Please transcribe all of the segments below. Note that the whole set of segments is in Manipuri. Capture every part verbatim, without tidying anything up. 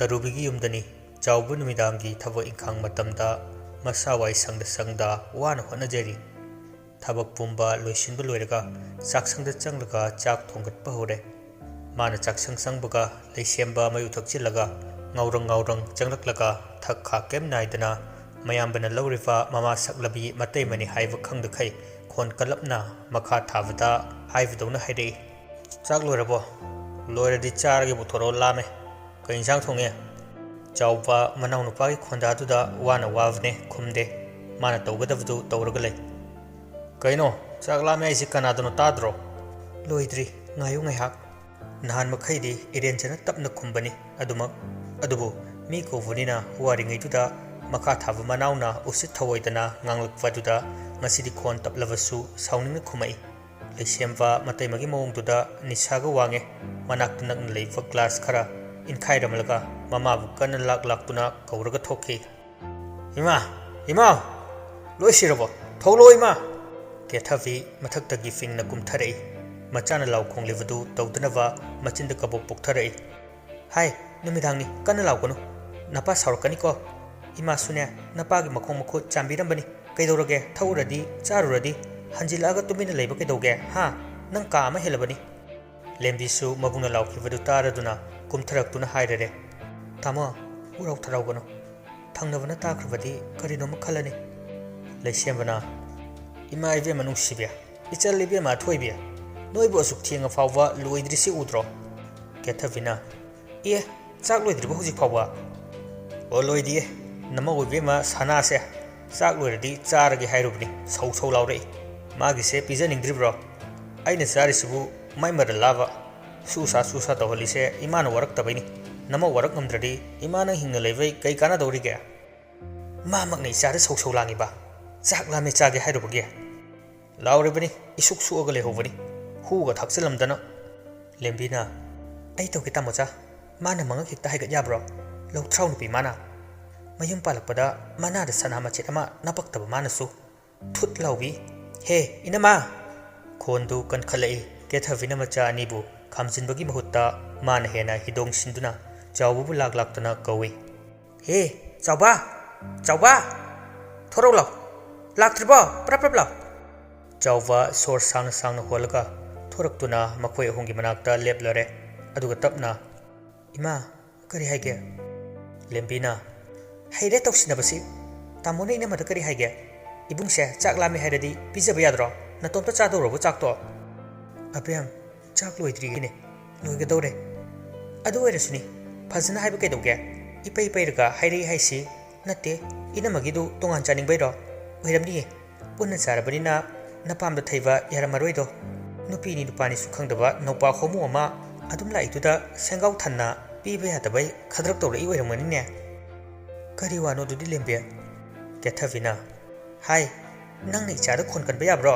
ꯇꯔꯨꯕꯤꯒꯤ ꯌꯨꯝꯗꯅꯤ꯫ ꯆꯥꯎꯕ ꯅꯨꯃꯤꯗꯥꯡꯒꯤ ꯊꯕꯛ ꯏꯪꯈꯥꯡ ꯃꯇꯝꯗ ꯃꯁꯥ ꯋꯥꯏ ꯁꯪꯗ ꯁꯪꯗ ꯋꯥꯅ ꯍꯣꯠꯅꯖꯔꯤ꯫ ꯊꯕꯛ ꯄꯨꯝꯕ ꯂꯣꯏꯁꯤꯟꯕ ꯂꯣꯏꯔꯒ ꯆꯥꯛꯁꯪꯗ ꯆꯪꯂꯒ ꯆꯥꯛ ꯊꯣꯡꯒꯠꯄ ꯍꯧꯔꯦ꯫ ꯃꯥꯅ ꯆꯥꯛꯁꯪ ꯆꯪꯕꯒ ꯂꯩꯁꯦꯝꯕ ꯃꯩ ꯎꯊꯛꯆꯤꯜꯂꯒ ꯉꯥꯎꯔꯪ ꯉꯥꯎꯔꯪ ꯆꯪꯂꯛꯂꯒ ꯊꯛ ꯈꯥꯛ ꯀꯩꯝ ꯅꯥꯏꯗꯅ ꯃꯌꯥꯝꯕꯅ ꯂꯧꯔꯤꯕ ꯃꯃꯥ ꯁꯛꯂꯕꯤ ꯃꯇꯩꯃꯅꯤ ꯍꯥꯏꯕ ꯈꯪꯗꯈꯩ ꯈꯣꯟ ꯀꯜꯂꯞꯅ ꯃꯈꯥ ꯊꯥꯕꯗ ꯍꯥꯏꯕꯗꯧꯅ ꯍꯥꯏꯔꯛꯏ꯫ "ꯆꯥꯛ ꯂꯣꯏꯔꯕꯣ? ꯂꯣꯏꯔꯗꯤ ꯆꯥꯔꯒꯦ ꯄꯨꯊꯣꯔꯛꯑꯣ, ꯂꯥꯝꯃꯦ꯫ ꯀꯩ ꯏꯟꯁꯥꯡ ꯊꯣꯡꯉꯦ?" ꯆꯥꯎꯕ ꯃꯅꯥꯎꯅꯨꯄꯥꯒꯤ ꯈꯣꯟꯗꯥꯗꯨꯗ ꯋꯥꯅ ꯋꯥꯕꯅꯦ ꯈꯨꯝꯗꯦ꯫ ꯃꯥꯅ ꯇꯧꯒꯗꯕꯗꯨ ꯇꯧꯔꯒ ꯂꯩ꯫ "ꯀꯩꯅꯣ, ꯆꯥꯛ ꯂꯥꯝꯃꯦ ꯍꯥꯏꯁꯤ ꯀꯅꯥꯗꯅꯣ ꯇꯥꯗ꯭ꯔꯣ?" "ꯂꯣꯏꯗ꯭ꯔꯤ, ꯉꯥꯏꯌꯨ ꯉꯥꯏꯍꯥꯛ꯫" ꯅꯍꯥꯟ ꯃꯈꯩꯗꯤ ꯏꯔꯦꯟꯖꯅ ꯇꯞꯅ ꯈꯨꯝꯕꯅꯤ ꯑꯗꯨꯃꯛ꯫ ꯑꯗꯨꯕꯨ ꯃꯤ ꯀꯧꯕꯅꯤꯅ ꯋꯥꯔꯤꯉꯩꯗꯨꯗ ꯃꯈꯥ ꯊꯥꯕ ꯃꯅꯥꯎꯅ ꯎꯁꯤꯠ ꯊꯑꯣꯏꯗꯅ ꯉꯥꯡꯂꯛꯄꯗꯨꯗ ꯉꯁꯤꯗꯤ ꯈꯣꯟ ꯇꯞꯂꯕꯁꯨ ꯁꯥꯎꯅꯤꯡꯅ ꯈꯨꯝꯃꯛꯏ꯫ ꯂꯩꯁꯦꯝꯕ ꯃꯇꯩꯃꯒꯤ ꯃꯑꯣꯡꯗꯨꯗ ꯅꯤꯁꯥꯒ ꯋꯥꯡꯉꯦ꯫ ꯃꯅꯥꯛꯇ ꯅꯛꯅ ꯂꯩꯕ ꯒ꯭ꯂꯥꯁ ꯈꯔ ꯏꯟꯈꯥꯏꯔꯝꯂꯒ ꯃꯃꯥꯕꯨ ꯀꯟꯅ ꯂꯥꯛ ꯂꯥꯛꯇꯨꯅ ꯀꯧꯔꯒ ꯊꯣꯛꯈꯤ꯫ "ꯏꯃꯥ! ꯏꯃꯥ! ꯂꯣꯏꯁꯤꯔꯕꯣ? ꯊꯣꯛꯂꯛꯑꯣ ꯏꯃꯥ!" ꯀꯦꯊꯕꯤ ꯃꯊꯛꯇꯒꯤ ꯐꯤꯡꯅ ꯀꯨꯝꯊꯔꯛꯏ꯫ ꯃꯆꯥꯅ ꯂꯥꯎ ꯈꯣꯡꯂꯤꯕꯗꯨ ꯇꯧꯗꯅꯕ ꯃꯆꯤꯟꯗ ꯀꯕꯣꯛ ꯄꯣꯛꯊꯔꯛꯏ꯫ "ꯍꯥꯏ, ꯅꯨꯃꯤꯗꯥꯡꯅꯤ, ꯀꯟꯅ ꯂꯥꯎꯒꯅꯨ꯫ ꯅꯄꯥ ꯁꯥꯎꯔꯛꯀꯅꯤꯀꯣ꯫ ꯏꯃꯥꯁꯨꯅꯦ, ꯅꯄꯥꯒꯤ ꯃꯈꯣꯡ ꯃꯈꯨꯠ ꯆꯥꯝꯕꯤꯔꯝꯕꯅꯤ꯫ ꯀꯩꯗꯧꯔꯒꯦ? ꯊꯛꯎꯔꯗꯤ, ꯆꯥꯔꯨꯔꯗꯤ, ꯍꯟꯖꯤꯜꯂꯛꯑꯒ ꯇꯨꯃꯤꯟꯅ ꯂꯩꯕ ꯀꯩꯗꯧꯒꯦ? ꯍꯥ? ꯅꯪ ꯀꯥ ꯑꯃ ꯍꯦꯜꯂꯕꯅꯤ꯫" ꯂꯦꯝꯕꯤꯁꯨ ꯃꯕꯨꯡꯅ ꯂꯥꯎꯈꯤꯕꯗꯨ ꯇꯥꯔꯗꯨꯅ ꯀꯨꯝꯊꯔꯛꯇꯨꯅ ꯍꯥꯏꯔꯔꯦ꯫ "ꯇꯥꯃꯣ, ꯎꯔꯥꯎ ꯊꯔꯥꯎꯒꯅꯨ꯫ ꯊꯪꯅꯕꯅ ꯇꯥꯈ꯭ꯔꯕꯗꯤ ꯀꯔꯤꯅꯣꯃ ꯈꯜꯂꯅꯤ꯫" ꯂꯩꯁꯦꯝꯕꯅ, "ꯏꯃꯥ ꯏꯕꯦꯝꯃ ꯅꯨꯡꯁꯤꯕꯤ, ꯏꯆꯜ ꯏꯕꯦꯝꯃ ꯑꯊꯣꯏꯕꯤ, ꯅꯣꯏꯕꯨ ꯑꯁꯨꯛ ꯊꯦꯡꯉ ꯐꯥꯎꯕ ꯂꯣꯏꯗ꯭ꯔꯤꯁꯤ ꯎꯗ꯭ꯔꯣ?" ꯀꯦꯊꯕꯤꯅ, "ꯑꯦ, ꯆꯥꯛ ꯂꯣꯏꯗ꯭ꯔꯤꯕꯣ ꯍꯧꯖꯤꯛ ꯐꯥꯎꯕ?" "ꯑꯣ, ꯂꯣꯏꯗꯤꯌꯦ꯫ ꯅꯃꯧ ꯏꯕꯦꯝꯃ ꯁꯅꯥꯁꯦ ꯆꯥꯛ ꯂꯣꯏꯔꯗꯤ ꯆꯥꯔꯒꯦ ꯍꯥꯏꯔꯨꯕꯅꯤ, ꯁꯧ ꯁꯧ ꯂꯥꯎꯔꯛꯏ꯫ ꯃꯥꯒꯤꯁꯦ ꯄꯤꯖꯅꯤꯡꯗ꯭ꯔꯤꯕ꯭ꯔꯣ? ꯑꯩꯅ ꯆꯥꯔꯤꯁꯤꯕꯨ ꯃꯥꯏ ꯃꯔꯜ ꯂꯥꯕ? ꯁꯨꯁꯥ ꯁꯨꯁꯥ ꯇꯧꯍꯜꯂꯤꯁꯦ ꯏꯃꯥꯅ ꯋꯥꯔꯛꯇꯕꯩꯅꯤ꯫ ꯅꯃꯧ ꯋꯥꯔꯛ ꯉꯝꯗ꯭ꯔꯗꯤ ꯏꯃꯥ ꯅꯪ ꯍꯤꯡꯅ ꯂꯩꯕꯩ ꯀꯩ ꯀꯥꯟꯅꯗꯧꯔꯤꯒꯦ?" "ꯃꯥꯃꯛꯅ ꯏꯆꯥꯗ ꯁꯧ ꯁꯧ ꯂꯥꯡꯉꯤꯕ꯫ ꯆꯥꯛ ꯂꯥꯝꯃꯦ ꯆꯥꯒꯦ ꯍꯥꯏꯔꯨꯕꯒꯤ?" "ꯂꯥꯎꯔꯤꯕꯅꯤ, ꯏꯁꯨꯛ ꯁꯨꯛꯑꯒ ꯂꯩꯍꯧꯕꯅꯤ꯫ ꯍꯨꯒ ꯊꯥꯛꯆꯜꯂꯝꯗꯅ꯫" ꯂꯦꯝꯕꯤꯅ, "ꯑꯩ ꯇꯧꯒꯦ ꯇꯥꯃꯣꯆꯥ꯫ ꯃꯥꯅ ꯃꯉꯛ ꯍꯦꯛꯇ ꯍꯥꯏꯒꯠ ꯌꯥꯕ꯭ꯔꯣ? ꯂꯧꯊ꯭ꯔꯥꯎ ꯅꯨꯄꯤ ꯃꯥꯅ꯫ ꯃꯌꯨꯝ ꯄꯥꯜꯂꯛꯄꯗ ꯃꯅꯥꯗ ꯁꯅꯥ ꯃꯆꯦꯠ ꯑꯃ ꯅꯄꯛꯇꯕ ꯃꯥꯅꯁꯨ꯫ ꯊꯨꯠ ꯂꯥꯎꯕꯤ꯫ ꯍꯦ, ꯏꯅꯝꯃ!" ꯈꯣꯟꯗꯨ ꯀꯟꯈꯠꯂꯛꯏ꯫ ꯀꯦꯊꯕꯤꯅ ꯃꯆꯥ ꯑꯅꯤꯕꯨ ꯈꯥꯝꯖꯤꯟꯕꯒꯤ ꯃꯍꯨꯠꯇ ꯃꯥꯅ ꯍꯦꯟꯅ ꯍꯤꯗꯣꯡ ꯁꯤꯟꯗꯨꯅ ꯆꯥꯎꯕꯕꯨ ꯂꯥꯛ ꯂꯥꯛꯇꯅ ꯀꯧꯏ꯫ "ꯍꯦ, ꯆꯥꯎꯕ! ꯆꯥꯎꯕ! ꯊꯣꯔꯛꯎ ꯂꯥꯎ! ꯂꯥꯛꯇ꯭ꯔꯤꯕꯣ? ꯄ꯭ꯔꯞ ꯄ꯭ꯔꯞ ꯂꯥꯎ!" ꯆꯥꯎꯕ ꯁꯣꯔ ꯁꯥꯡꯅ ꯁꯥꯡꯅ ꯍꯣꯜꯂꯒ ꯊꯣꯔꯛꯇꯨꯅ ꯃꯈꯣꯏ ꯑꯍꯨꯝꯒꯤ ꯃꯅꯥꯛꯇ ꯂꯦꯞꯂꯔꯦ꯫ ꯑꯗꯨꯒ ꯇꯞꯅ, "ꯏꯃꯥ, ꯀꯔꯤ ꯍꯥꯏꯒꯦ?" ꯂꯦꯝꯕꯤꯅ, "ꯍꯩꯔꯦ ꯇꯧꯁꯤꯟꯅꯕꯁꯤ꯫ ꯇꯥꯃꯣꯅ ꯏꯅꯝꯃꯗ ꯀꯔꯤ ꯍꯥꯏꯒꯦ? ꯏꯕꯨꯡꯁꯦ ꯆꯥꯛ ꯂꯥꯝꯃꯦ ꯍꯥꯏꯔꯗꯤ ꯄꯤꯖꯕ ꯌꯥꯗ꯭ꯔꯣ? ꯅꯇꯣꯝꯇ ꯆꯥꯗꯧꯔꯕꯣ ꯆꯥꯛꯇꯣ?" "ꯑꯕꯦꯝ, ꯆꯥꯛ ꯂꯣꯏꯗ꯭ꯔꯤꯅꯦ, ꯂꯣꯏꯒꯗꯧꯔꯦ꯫ ꯑꯗꯨ ꯑꯣꯏꯔꯁꯨꯅꯤ, ꯐꯖꯅ ꯍꯥꯏꯕ ꯀꯩꯗꯧꯒꯦ? ꯏꯄꯩ ꯄꯩꯔꯒ ꯍꯥꯏꯔꯛꯏ ꯍꯥꯏꯁꯤ ꯅꯠꯇꯦ, ꯏꯅꯝꯃꯒꯤꯗꯨ ꯇꯣꯉꯥꯟ ꯆꯥꯅꯤꯡꯕꯩꯔꯣ? ꯑꯣꯏꯔꯝꯅꯤꯌꯦ꯫ ꯄꯨꯟꯅ ꯆꯥꯔꯕꯅꯤꯅ ꯅꯄꯥꯝꯗ ꯊꯩꯕ ꯌꯥꯔꯝꯃꯔꯣꯏꯗꯣ꯫ ꯅꯨꯄꯤꯅꯤ ꯅꯨꯄꯥꯅꯤꯁꯨ ꯈꯪꯗꯕ ꯅꯧꯄꯥ ꯍꯣꯃꯣ ꯑꯃ ꯑꯗꯨꯝ ꯂꯥꯛꯏꯗꯨꯗ ꯁꯦꯡꯒꯥꯎ ꯊꯟꯅ ꯄꯤꯕ ꯌꯥꯗꯕꯩ ꯈꯗ꯭ꯔꯛ ꯇꯧꯔꯛꯏ ꯑꯣꯏꯔꯝꯒꯅꯤꯅꯦ꯫ ꯀꯔꯤ ꯋꯥꯅꯣ ꯑꯗꯨꯗꯤ ꯂꯦꯝꯕꯤ?" ꯀꯦꯊꯕꯤꯅ, "ꯍꯥꯏ, ꯅꯪꯅ ꯏꯆꯥꯗ ꯈꯣꯟ ꯀꯟꯕ ꯌꯥꯕ꯭ꯔꯣ?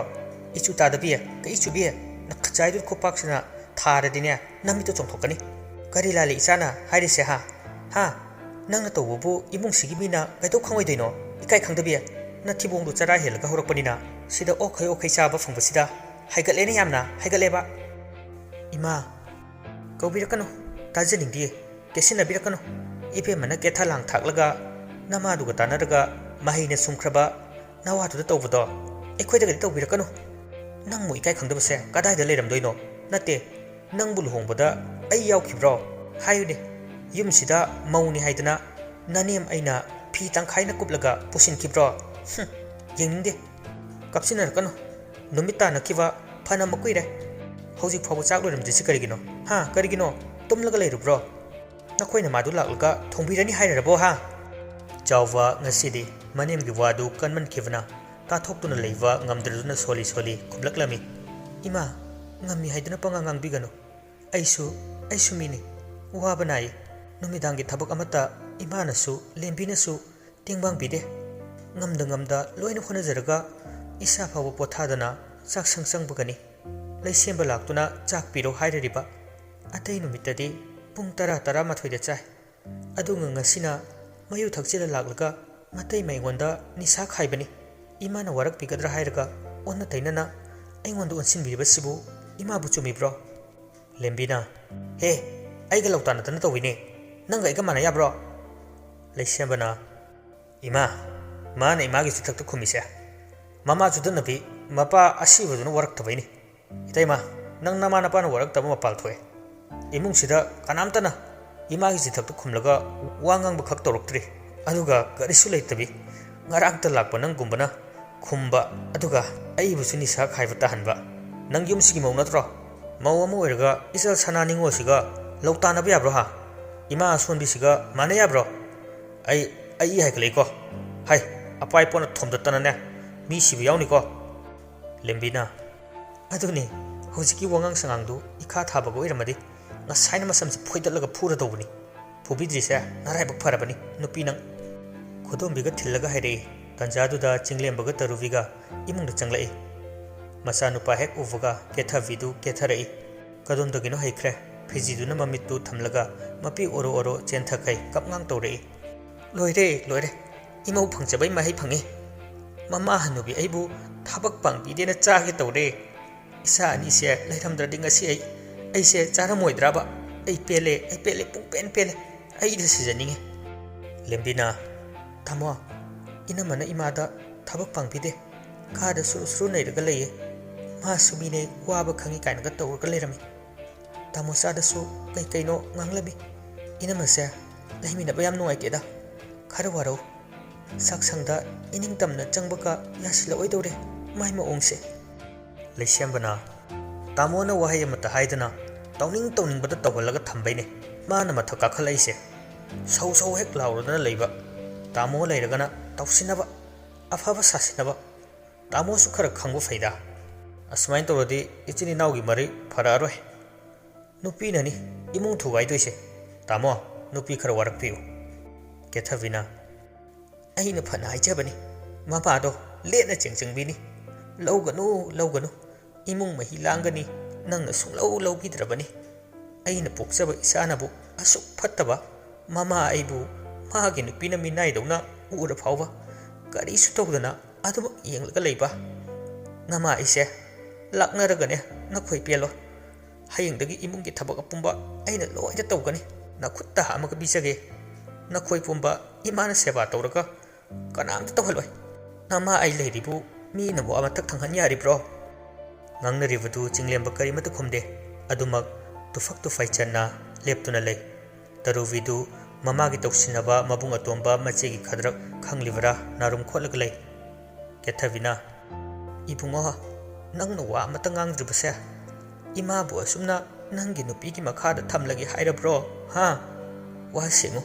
ꯏꯆꯨ ꯇꯥꯗꯕꯤ, ꯀꯛꯏ ꯆꯨꯕꯤ, ꯅꯈꯆꯥꯏꯗꯨ ꯈꯨꯄꯥꯛꯁꯤꯅ ꯊꯥꯔꯗꯤꯅꯦ ꯅꯃꯤꯠꯇꯣ ꯆꯣꯡꯊꯣꯛꯀꯅꯤ꯫ ꯀꯔꯤ ꯂꯥꯜꯂꯤ ꯏꯆꯥꯅ ꯍꯥꯏꯔꯤꯁꯦ, ꯍꯥ? ꯍꯥ? ꯅꯪꯅ ꯇꯧꯕꯕꯨ ꯏꯃꯨꯡꯁꯤꯒꯤ ꯃꯤꯅ ꯀꯩꯗꯧ ꯈꯪꯉꯣꯏꯗꯣꯏꯅꯣ? ꯏꯀꯥꯏ ꯈꯪꯗꯕꯤ, ꯅꯊꯤꯕꯣꯡꯗꯣ ꯆꯔꯥ ꯍꯦꯜꯂꯒ ꯍꯧꯔꯛꯄꯅꯤꯅ ꯁꯤꯗ ꯑꯣꯛꯈꯩ ꯑꯣꯛꯈꯩ ꯆꯥꯕ ꯐꯪꯕꯁꯤꯗ ꯍꯥꯏꯒꯠꯂꯦꯅꯦ, ꯌꯥꯝꯅ ꯍꯥꯏꯒꯠꯂꯦꯕ꯫" "ꯏꯃꯥ, ꯀꯧꯕꯤꯔꯛꯀꯅꯨ, ꯇꯥꯖꯅꯤꯡꯗꯤꯌꯦ, ꯀꯦꯠꯁꯤꯟꯅꯕꯤꯔꯛꯀꯅꯨ꯫ ꯏꯕꯦꯝꯃꯅ ꯀꯦꯊ ꯂꯥꯡ ꯊꯥꯛꯂꯒ ꯅꯃꯥꯗꯨꯒ ꯇꯥꯟꯅꯔꯒ ꯃꯍꯩꯅ ꯁꯨꯝꯈ꯭ꯔꯕ ꯅꯋꯥꯗꯨꯗ ꯇꯧꯕꯗꯣ ꯑꯩꯈꯣꯏꯗꯒꯗꯤ ꯇꯧꯕꯤꯔꯛꯀꯅꯨ꯫ ꯅꯪꯕꯨ ꯏꯀꯥꯏ ꯈꯪꯗꯕꯁꯦ ꯀꯗꯥꯏꯗ ꯂꯩꯔꯝꯗꯣꯏꯅꯣ? ꯅꯠꯇꯦ, ꯅꯪꯕꯨ ꯂꯨꯍꯣꯡꯕꯗ ꯑꯩ ꯌꯥꯎꯈꯤꯕ꯭ꯔꯣ? ꯍꯥꯏꯌꯨꯅꯦ, ꯌꯨꯝꯁꯤꯗ ꯃꯧꯅꯤ ꯍꯥꯏꯗꯅ ꯅꯅꯦꯝ ꯑꯩꯅ ꯐꯤ ꯇꯪꯈꯥꯏꯅ ꯀꯨꯞꯂꯒ ꯄꯨꯁꯤꯟꯈꯤꯕ꯭ꯔꯣ? ꯍꯨꯝ, ꯌꯦꯡꯅꯤꯡꯗꯦ꯫ ꯀꯥꯞꯁꯤꯟꯅꯔꯛꯀꯅꯨ꯫ ꯅꯨꯃꯤꯠ ꯇꯥꯅꯈꯤꯕ ꯐꯅ ꯀꯨꯏꯔꯦ꯫ ꯍꯧꯖꯤꯛ ꯐꯥꯎꯕ ꯆꯥꯛ ꯂꯣꯏꯔꯝꯗ꯭ꯔꯤꯁꯤ ꯀꯔꯤꯒꯤꯅꯣ? ꯍꯥ, ꯀꯔꯤꯒꯤꯅꯣ? ꯇꯨꯝꯂꯒ ꯂꯩꯔꯨꯕ꯭ꯔꯣ? ꯅꯈꯣꯏ ꯅꯃꯥꯗꯨ ꯂꯥꯛꯂꯒ ꯊꯣꯡꯕꯤꯔꯅꯤ ꯍꯥꯏꯔꯔꯕꯣ, ꯍꯥ?" ꯆꯥꯎꯕ ꯉꯁꯤꯗꯤ ꯃꯅꯦꯝꯒꯤ ꯋꯥꯗꯨ ꯀꯟꯃꯟꯈꯤꯕꯅ ꯇꯥꯊꯣꯛꯇꯨꯅ ꯂꯩꯕ ꯉꯝꯗ꯭ꯔꯗꯨꯅ ꯁꯣꯜꯂꯤ ꯁꯣꯜꯂꯤ ꯈꯨꯝꯂꯛꯂꯝꯃꯤ꯫ "ꯏꯃꯥ, ꯉꯝꯃꯤ ꯍꯥꯏꯗꯨꯅ ꯄꯉꯥꯡ ꯉꯥꯡꯕꯤꯒꯅꯨ꯫ ꯑꯩꯁꯨ, ꯑꯩꯁꯨ ꯃꯤꯅꯤ꯫ ꯋꯥꯕ ꯅꯥꯏ꯫ ꯅꯨꯃꯤꯗꯥꯡꯒꯤ ꯊꯕꯛ ꯑꯃꯠꯇ ꯏꯃꯥꯅꯁꯨ, ꯂꯦꯝꯕꯤꯅꯁꯨ ꯇꯦꯡꯕꯥꯡꯕꯤꯗꯦ꯫ ꯉꯝꯗ ꯉꯝꯗ ꯂꯣꯏꯅ ꯍꯣꯠꯅꯖꯔꯒ ꯏꯁꯥ ꯐꯥꯎꯕ ꯄꯣꯊꯥꯗꯅ ꯆꯥꯛꯁꯪ ꯆꯪꯕꯒꯅꯤ꯫ ꯂꯩꯁꯦꯝꯕ ꯂꯥꯛꯇꯨꯅ ꯆꯥꯛ ꯄꯤꯔꯣ ꯍꯥꯏꯔꯔꯤꯕ꯫ ꯑꯇꯩ ꯅꯨꯃꯤꯠꯇꯗꯤ ꯄꯨꯡ ꯇꯔꯥ, ꯇꯔꯥꯃꯥꯊꯣꯏꯗ ꯆꯥꯏ꯫ ꯑꯗꯨꯒ ꯉꯁꯤꯅ ꯃꯌꯨ ꯊꯛꯆꯤꯜꯂ ꯂꯥꯛꯂꯒ ꯃꯇꯩꯃ ꯑꯩꯉꯣꯟꯗ ꯅꯤꯁꯥ ꯈꯥꯏꯕꯅꯤ꯫ ꯏꯃꯥꯅ ꯋꯥꯔꯛꯄꯤꯒꯗ꯭ꯔꯥ ꯍꯥꯏꯔꯒ ꯑꯣꯟꯅ ꯇꯩꯅꯅ ꯑꯩꯉꯣꯟꯗ ꯑꯣꯟꯁꯤꯟꯕꯤꯔꯤꯕꯁꯤꯕꯨ ꯏꯃꯥꯕꯨ ꯆꯨꯝꯃꯤꯕ꯭ꯔꯣ?" ꯂꯦꯝꯕꯤꯅ, "ꯍꯦ, ꯑꯩꯒ ꯂꯧꯇꯥꯟꯅꯗꯅ ꯇꯧꯏꯅꯦ꯫ "ꯅꯪꯒ ꯑꯩꯒ ꯃꯥꯟꯅ ꯌꯥꯕ꯭ꯔꯣ?" ꯂꯩꯁꯦꯝꯕꯅ, "ꯏꯃꯥ, ꯃꯥꯅ ꯏꯃꯥꯒꯤ ꯆꯤꯊꯛꯇ ꯈꯨꯝꯃꯤꯁꯦ ꯃꯃꯥ ꯆꯨꯗꯠꯅꯕꯤ, ꯃꯄꯥ ꯑꯁꯤꯕꯗꯨꯅ ꯋꯥꯔꯛꯇꯕꯩꯅꯤ꯫ ꯏꯇꯩꯃ, ꯅꯪ ꯅꯃꯥ ꯅꯄꯥꯅ ꯋꯥꯔꯛꯇꯕ ꯃꯄꯥꯜ ꯊꯣꯛꯑꯦ꯫ ꯏꯃꯨꯡꯁꯤꯗ ꯀꯅꯥꯝꯇꯅ ꯏꯃꯥꯒꯤ ꯆꯤꯊꯛꯇ ꯈꯨꯝꯂꯒ ꯋꯥ ꯉꯥꯡꯕ ꯈꯛ ꯇꯧꯔꯛꯇ꯭ꯔꯤ꯫ ꯑꯗꯨꯒ ꯀꯔꯤꯁꯨ ꯂꯩꯇꯕꯤ, ꯉꯔꯥꯡꯇ ꯂꯥꯛꯄ ꯅꯪꯒꯨꯝꯕꯅ ꯈꯨꯝꯕ, ꯑꯗꯨꯒ ꯑꯩꯕꯨꯁꯨ ꯅꯤꯁꯥ ꯈꯥꯏꯕ ꯇꯥꯍꯟꯕ꯫ ꯅꯪ ꯌꯨꯝꯁꯤꯒꯤ ꯃꯧ ꯅꯠꯇ꯭ꯔꯣ? ꯃꯧ ꯑꯃ ꯑꯣꯏꯔꯒ ꯏꯆꯜ ꯁꯅꯥ ꯅꯤꯉꯣꯜꯁꯤꯒ ꯂꯧ ꯇꯥꯟꯅꯕ ꯌꯥꯕ꯭ꯔꯣ ꯍꯥ? ꯏꯃꯥ ꯑꯁꯣꯟꯕꯤꯁꯤꯒ ꯃꯥꯟꯅ ꯌꯥꯕ꯭ꯔꯣ? ꯑꯩ, ꯑꯩ ꯍꯥꯏꯒꯠꯂꯛꯏꯀꯣ꯫ ꯍꯥꯏ, ꯑꯄꯥꯏ ꯄꯣꯠꯅ ꯊꯣꯝꯗꯠꯇꯅꯅꯦ, ꯃꯤ ꯁꯤꯕ ꯌꯥꯎꯅꯤꯀꯣ꯫" ꯂꯦꯝꯕꯤꯅ, "ꯑꯗꯨꯅꯤ, ꯍꯧꯖꯤꯛꯀꯤ ꯋꯥꯉꯥꯡ ꯁꯉꯥꯡꯗꯨ ꯏꯈꯥ ꯊꯥꯕꯒ ꯑꯣꯏꯔꯝꯃꯗꯤ ꯉꯁꯥꯏꯅ ꯃꯁꯝꯁꯤ ꯐꯣꯏꯗꯠꯂꯒ ꯐꯨꯔꯗꯧꯕꯅꯤ꯫ ꯐꯨꯕꯤꯗ꯭ꯔꯤꯁꯦ ꯅꯔꯥꯏꯕꯛ ꯐꯔꯕꯅꯤ, ꯅꯨꯄꯤ ꯅꯪ꯫" ꯈꯨꯗꯣꯝꯕꯤꯒ ꯊꯤꯜꯂꯒ ꯍꯥꯏꯔꯛꯏ꯫ ꯇꯟꯖꯥꯗꯨꯗ ꯆꯤꯡꯂꯦꯝꯕꯒ ꯇꯔꯨꯕꯤꯒ ꯏꯃꯨꯡꯗ ꯆꯪꯂꯛꯏ꯫ ꯃꯆꯥꯅꯨꯄꯥ ꯍꯦꯛ ꯎꯕꯒ ꯀꯦꯊꯕꯤꯗꯨ ꯀꯦꯊꯔꯛꯏ꯫ ꯀꯗꯣꯝꯗꯒꯤꯅꯣ ꯍꯩꯈ꯭ꯔꯦ꯫ ꯐꯤꯖꯤꯗꯨꯅ ꯃꯃꯤꯠꯇꯨ ꯊꯝꯂꯒ ꯃꯄꯤ ꯑꯣꯔꯣ ꯑꯣꯔꯣ ꯆꯦꯟꯊꯈꯩ ꯀꯞꯉꯥꯡ ꯇꯧꯔꯛꯏ꯫ "ꯂꯣꯏꯔꯦ, ꯂꯣꯏꯔꯦ꯫ ꯏꯃꯧ ꯐꯪꯖꯕꯩ ꯃꯍꯩ ꯐꯪꯉꯤ꯫ ꯃꯃꯥ ꯍꯅꯨꯕꯤ ꯑꯩꯕꯨ ꯊꯕꯛ ꯄꯥꯡꯕꯤꯗꯦꯅ ꯆꯥꯒꯦ ꯇꯧꯔꯦ꯫ ꯏꯆꯥ ꯑꯅꯤꯁꯦ ꯂꯩꯔꯝꯗ꯭ꯔꯗꯤ ꯉꯁꯤ ꯑꯩ, ꯑꯩꯁꯦ ꯆꯥꯔꯝꯃꯣꯏꯗ꯭ꯔꯕ? ꯑꯩ ꯄꯦꯜꯂꯦ, ꯑꯩ ꯄꯦꯜꯂꯦ, ꯄꯨꯡꯄꯦꯟ ꯄꯦꯜꯂꯦ꯫ ꯑꯩꯗ ꯁꯤꯖꯅꯤꯡꯉꯦ꯫" ꯂꯦꯝꯕꯤꯅ, "ꯇꯥꯃꯣ, ꯏꯅꯝꯃꯅ ꯏꯃꯥꯗ ꯊꯕꯛ ꯄꯥꯡꯕꯤꯗꯦ꯫ ꯀꯥꯗ ꯁꯨꯔꯨ ꯁꯨꯔꯨ ꯅꯩꯔꯒ ꯂꯩꯌꯦ꯫ ꯃꯥꯁꯨ ꯃꯤꯅꯦ, ꯋꯥꯕ ꯈꯪꯉꯤ ꯀꯥꯏꯅꯒ ꯇꯧꯔꯒ ꯂꯩꯔꯝꯃꯤ꯫ ꯇꯥꯃꯣꯆꯥꯗꯁꯨ ꯀꯩ ꯀꯩꯅꯣ ꯉꯥꯡꯂꯝꯃꯤ꯫ ꯏꯅꯝꯃꯁꯦ ꯂꯩꯃꯤꯟꯅꯕ ꯌꯥꯝ ꯅꯨꯡꯉꯥꯏꯇꯦꯗ꯫ ꯈꯔ ꯋꯥꯔꯧ꯫ ꯆꯥꯛꯁꯪꯗ ꯏꯅꯤꯡꯇꯝꯅ ꯆꯪꯕꯒ ꯌꯥꯁꯤꯜꯂꯛꯑꯣꯏꯗꯧꯔꯦ ꯃꯥꯏ ꯃꯑꯣꯡꯁꯦ꯫" ꯂꯩꯁꯦꯝꯕꯅ, "ꯇꯥꯃꯣꯅ ꯋꯥꯍꯩ ꯑꯃꯠꯇ ꯍꯥꯏꯗꯅ ꯇꯧꯅꯤꯡ ꯇꯧꯅꯤꯡꯕꯗ ꯇꯧꯍꯜꯂꯒ ꯊꯝꯕꯩꯅꯦ ꯃꯥꯅ ꯃꯊꯛ ꯀꯥꯈꯠꯂꯛꯏꯁꯦ꯫ ꯁꯧ ꯁꯧ ꯍꯦꯛ ꯂꯥꯎꯔꯗꯅ ꯂꯩꯕ꯫ ꯇꯥꯃꯣ ꯂꯩꯔꯒꯅ ꯇꯧꯁꯤꯟꯅꯕ, ꯑꯐꯕ ꯁꯥꯁꯤꯟꯅꯕ꯫ ꯇꯥꯃꯣꯁꯨ ꯈꯔ ꯈꯪꯕ ꯐꯩꯗ꯫ ꯑꯁꯨꯃꯥꯏꯅ ꯇꯧꯔꯗꯤ ꯏꯆꯤꯟ ꯏꯅꯥꯎꯒꯤ ꯃꯔꯤ ꯐꯔꯛꯑꯔꯣꯏ꯫ ꯅꯨꯄꯤꯅꯅꯤ ꯏꯃꯨꯡ ꯊꯨꯒꯥꯏꯗꯣꯏꯁꯦ꯫ ꯇꯥꯃꯣ, ꯅꯨꯄꯤ ꯈꯔ ꯋꯥꯔꯛꯄꯤꯌꯨ꯫" ꯀꯦꯊꯕꯤꯅ, "ꯑꯩꯅ ꯐꯅ ꯍꯥꯏꯖꯕꯅꯤ, ꯃꯃꯥꯗꯣ ꯂꯦꯠꯅ ꯆꯦꯡꯆꯪꯕꯤꯅꯤ꯫ ꯂꯧꯒꯅꯨ, ꯂꯧꯒꯅꯨ, ꯏꯃꯨꯡ ꯃꯍꯤ ꯂꯥꯡꯒꯅꯤ, ꯅꯪꯅ ꯁꯨꯡꯂꯧ ꯂꯧꯕꯤꯗ꯭ꯔꯕꯅꯤ꯫ ꯑꯩꯅ ꯄꯣꯛꯆꯕ ꯏꯆꯥꯅꯕꯨ ꯑꯁꯨꯛ ꯐꯠꯇꯕ ꯃꯃꯥ ꯑꯩꯕꯨ ꯃꯥꯒꯤ ꯅꯨꯄꯤꯅ ꯃꯤꯅꯥꯏꯗꯧꯅ ꯎꯔ ꯐꯥꯎꯕ ꯀꯔꯤꯁꯨ ꯇꯧꯗꯅ ꯑꯗꯨꯃꯛ ꯌꯦꯡꯂꯒ ꯂꯩꯕ ꯅꯃꯥ ꯑꯩꯁꯦ ꯂꯥꯛꯅꯔꯒꯅꯦ ꯅꯈꯣꯏ ꯄꯦꯜꯂꯣ꯫ ꯍꯌꯦꯡꯗꯒꯤ ꯏꯃꯨꯡꯒꯤ ꯊꯕꯛ ꯑꯄꯨꯝꯕ ꯑꯩꯅ ꯂꯣꯏꯅ ꯇꯧꯒꯅꯤ꯫ ꯅꯈꯨꯠꯇ ꯍꯥꯝꯃꯒ ꯄꯤꯖꯒꯦ꯫ ꯅꯈꯣꯏ ꯄꯨꯝꯕ ꯏꯃꯥꯅ ꯁꯦꯕꯥ ꯇꯧꯔꯒ ꯀꯅꯥꯝꯇ ꯇꯧꯍꯜꯂꯣꯏ꯫ ꯅꯃꯥ ꯑꯩ ꯂꯩꯔꯤꯕꯨ ꯃꯤꯅꯕꯨ ꯑꯃꯊꯛ ꯊꯪꯍꯟ ꯌꯥꯔꯤꯕ꯭ꯔꯣ?" ꯉꯥꯡꯅꯔꯤꯕꯗꯨ ꯆꯤꯡꯂꯦꯝꯕ ꯀꯔꯤꯃꯠꯇ ꯈꯨꯝꯗꯦ꯫ ꯑꯗꯨꯃꯛ ꯇꯨꯐꯛ ꯇꯨꯐꯩ ꯆꯟꯅ ꯂꯦꯞꯇꯨꯅ ꯂꯩ꯫ ꯇꯔꯨꯕꯤꯗꯨ ꯃꯃꯥꯒꯤ ꯇꯧꯁꯤꯟꯅꯕ ꯃꯕꯨꯡ ꯑꯇꯣꯝꯕ ꯃꯆꯦꯒꯤ ꯈꯗ꯭ꯔꯛ ꯈꯪꯂꯤꯕꯔꯥ ꯅꯥꯔꯨꯝ ꯈꯣꯠꯂꯒ ꯂꯩ꯫ ꯀꯦꯊꯕꯤꯅ, "ꯏꯕꯨꯡꯉꯣ, ꯅꯪꯅ ꯋꯥ ꯑꯃꯇ ꯉꯥꯡꯗ꯭ꯔꯤꯕꯁꯦ ꯏꯃꯥꯕꯨ ꯑꯁꯨꯝꯅ ꯅꯪꯒꯤ ꯅꯨꯄꯤꯒꯤ ꯃꯈꯥꯗ ꯊꯝꯂꯒꯦ ꯍꯥꯏꯔꯕ꯭ꯔꯣ? ꯍꯥ? ꯋꯥ ꯁꯦꯡꯉꯨ꯫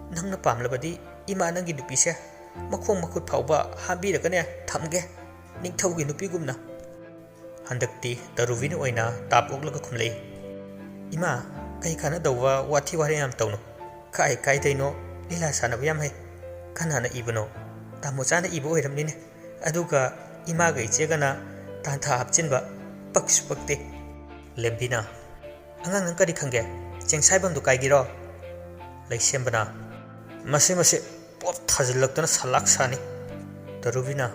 ꯅꯪꯅ ꯄꯥꯝꯂꯕꯗꯤ ꯏꯃꯥ ꯅꯪꯒꯤ ꯅꯨꯄꯤꯁꯦ ꯃꯈꯣꯡ ꯃꯈꯨꯠ ꯐꯥꯎꯕ ꯍꯥꯝꯕꯤꯔꯒꯅꯦ ꯊꯝꯒꯦ, ꯅꯤꯡꯊꯧꯒꯤ ꯅꯨꯄꯤꯒꯨꯝꯅ꯫" ꯍꯟꯗꯛꯇꯤ ꯇꯔꯨꯕꯤꯅ ꯑꯣꯏꯅ ꯇꯥꯞ ꯑꯣꯛꯂꯒ ꯈꯨꯝꯂꯛꯏ꯫ "ꯏꯃꯥ, ꯀꯩ ꯀꯥꯟꯅꯗꯧꯕ ꯋꯥꯊꯤ ꯋꯥꯔꯦꯝ ꯌꯥꯝ ꯇꯧꯅꯨ꯫ ꯀꯥꯏ ꯀꯥꯏꯗꯩꯅꯣ ꯂꯤꯂꯥ ꯁꯥꯟꯅꯕ ꯌꯥꯝ ꯍꯩ꯫ ꯀꯅꯥꯅ ꯏꯕꯅꯣ? ꯇꯥꯃꯣꯆꯥꯅ ꯏꯕ ꯑꯣꯏꯔꯝꯅꯤꯅꯦ꯫ ꯑꯗꯨꯒ ꯏꯃꯥꯒ ꯏꯆꯦꯒꯅ ꯇꯥꯟꯊꯥ ꯍꯥꯞꯆꯤꯟꯕ꯫ ꯄꯛꯁꯨ ꯄꯛꯇꯦ꯫" ꯂꯦꯝꯕꯤꯅ, "ꯑꯉꯥꯡ ꯅꯪ ꯀꯔꯤ ꯈꯪꯒꯦ? ꯆꯦꯡꯁꯥꯏꯕꯝꯗꯨ ꯀꯥꯏꯒꯤꯔꯣ?" ꯂꯩꯁꯦꯝꯕꯅ, "ꯃꯁꯤ, ꯃꯁꯤ ꯄꯣꯞ ꯊꯥꯖꯤꯜꯂꯛꯇꯅ ꯁꯂꯥꯛ ꯁꯥꯅꯤ꯫" ꯇꯔꯨꯕꯤꯅ,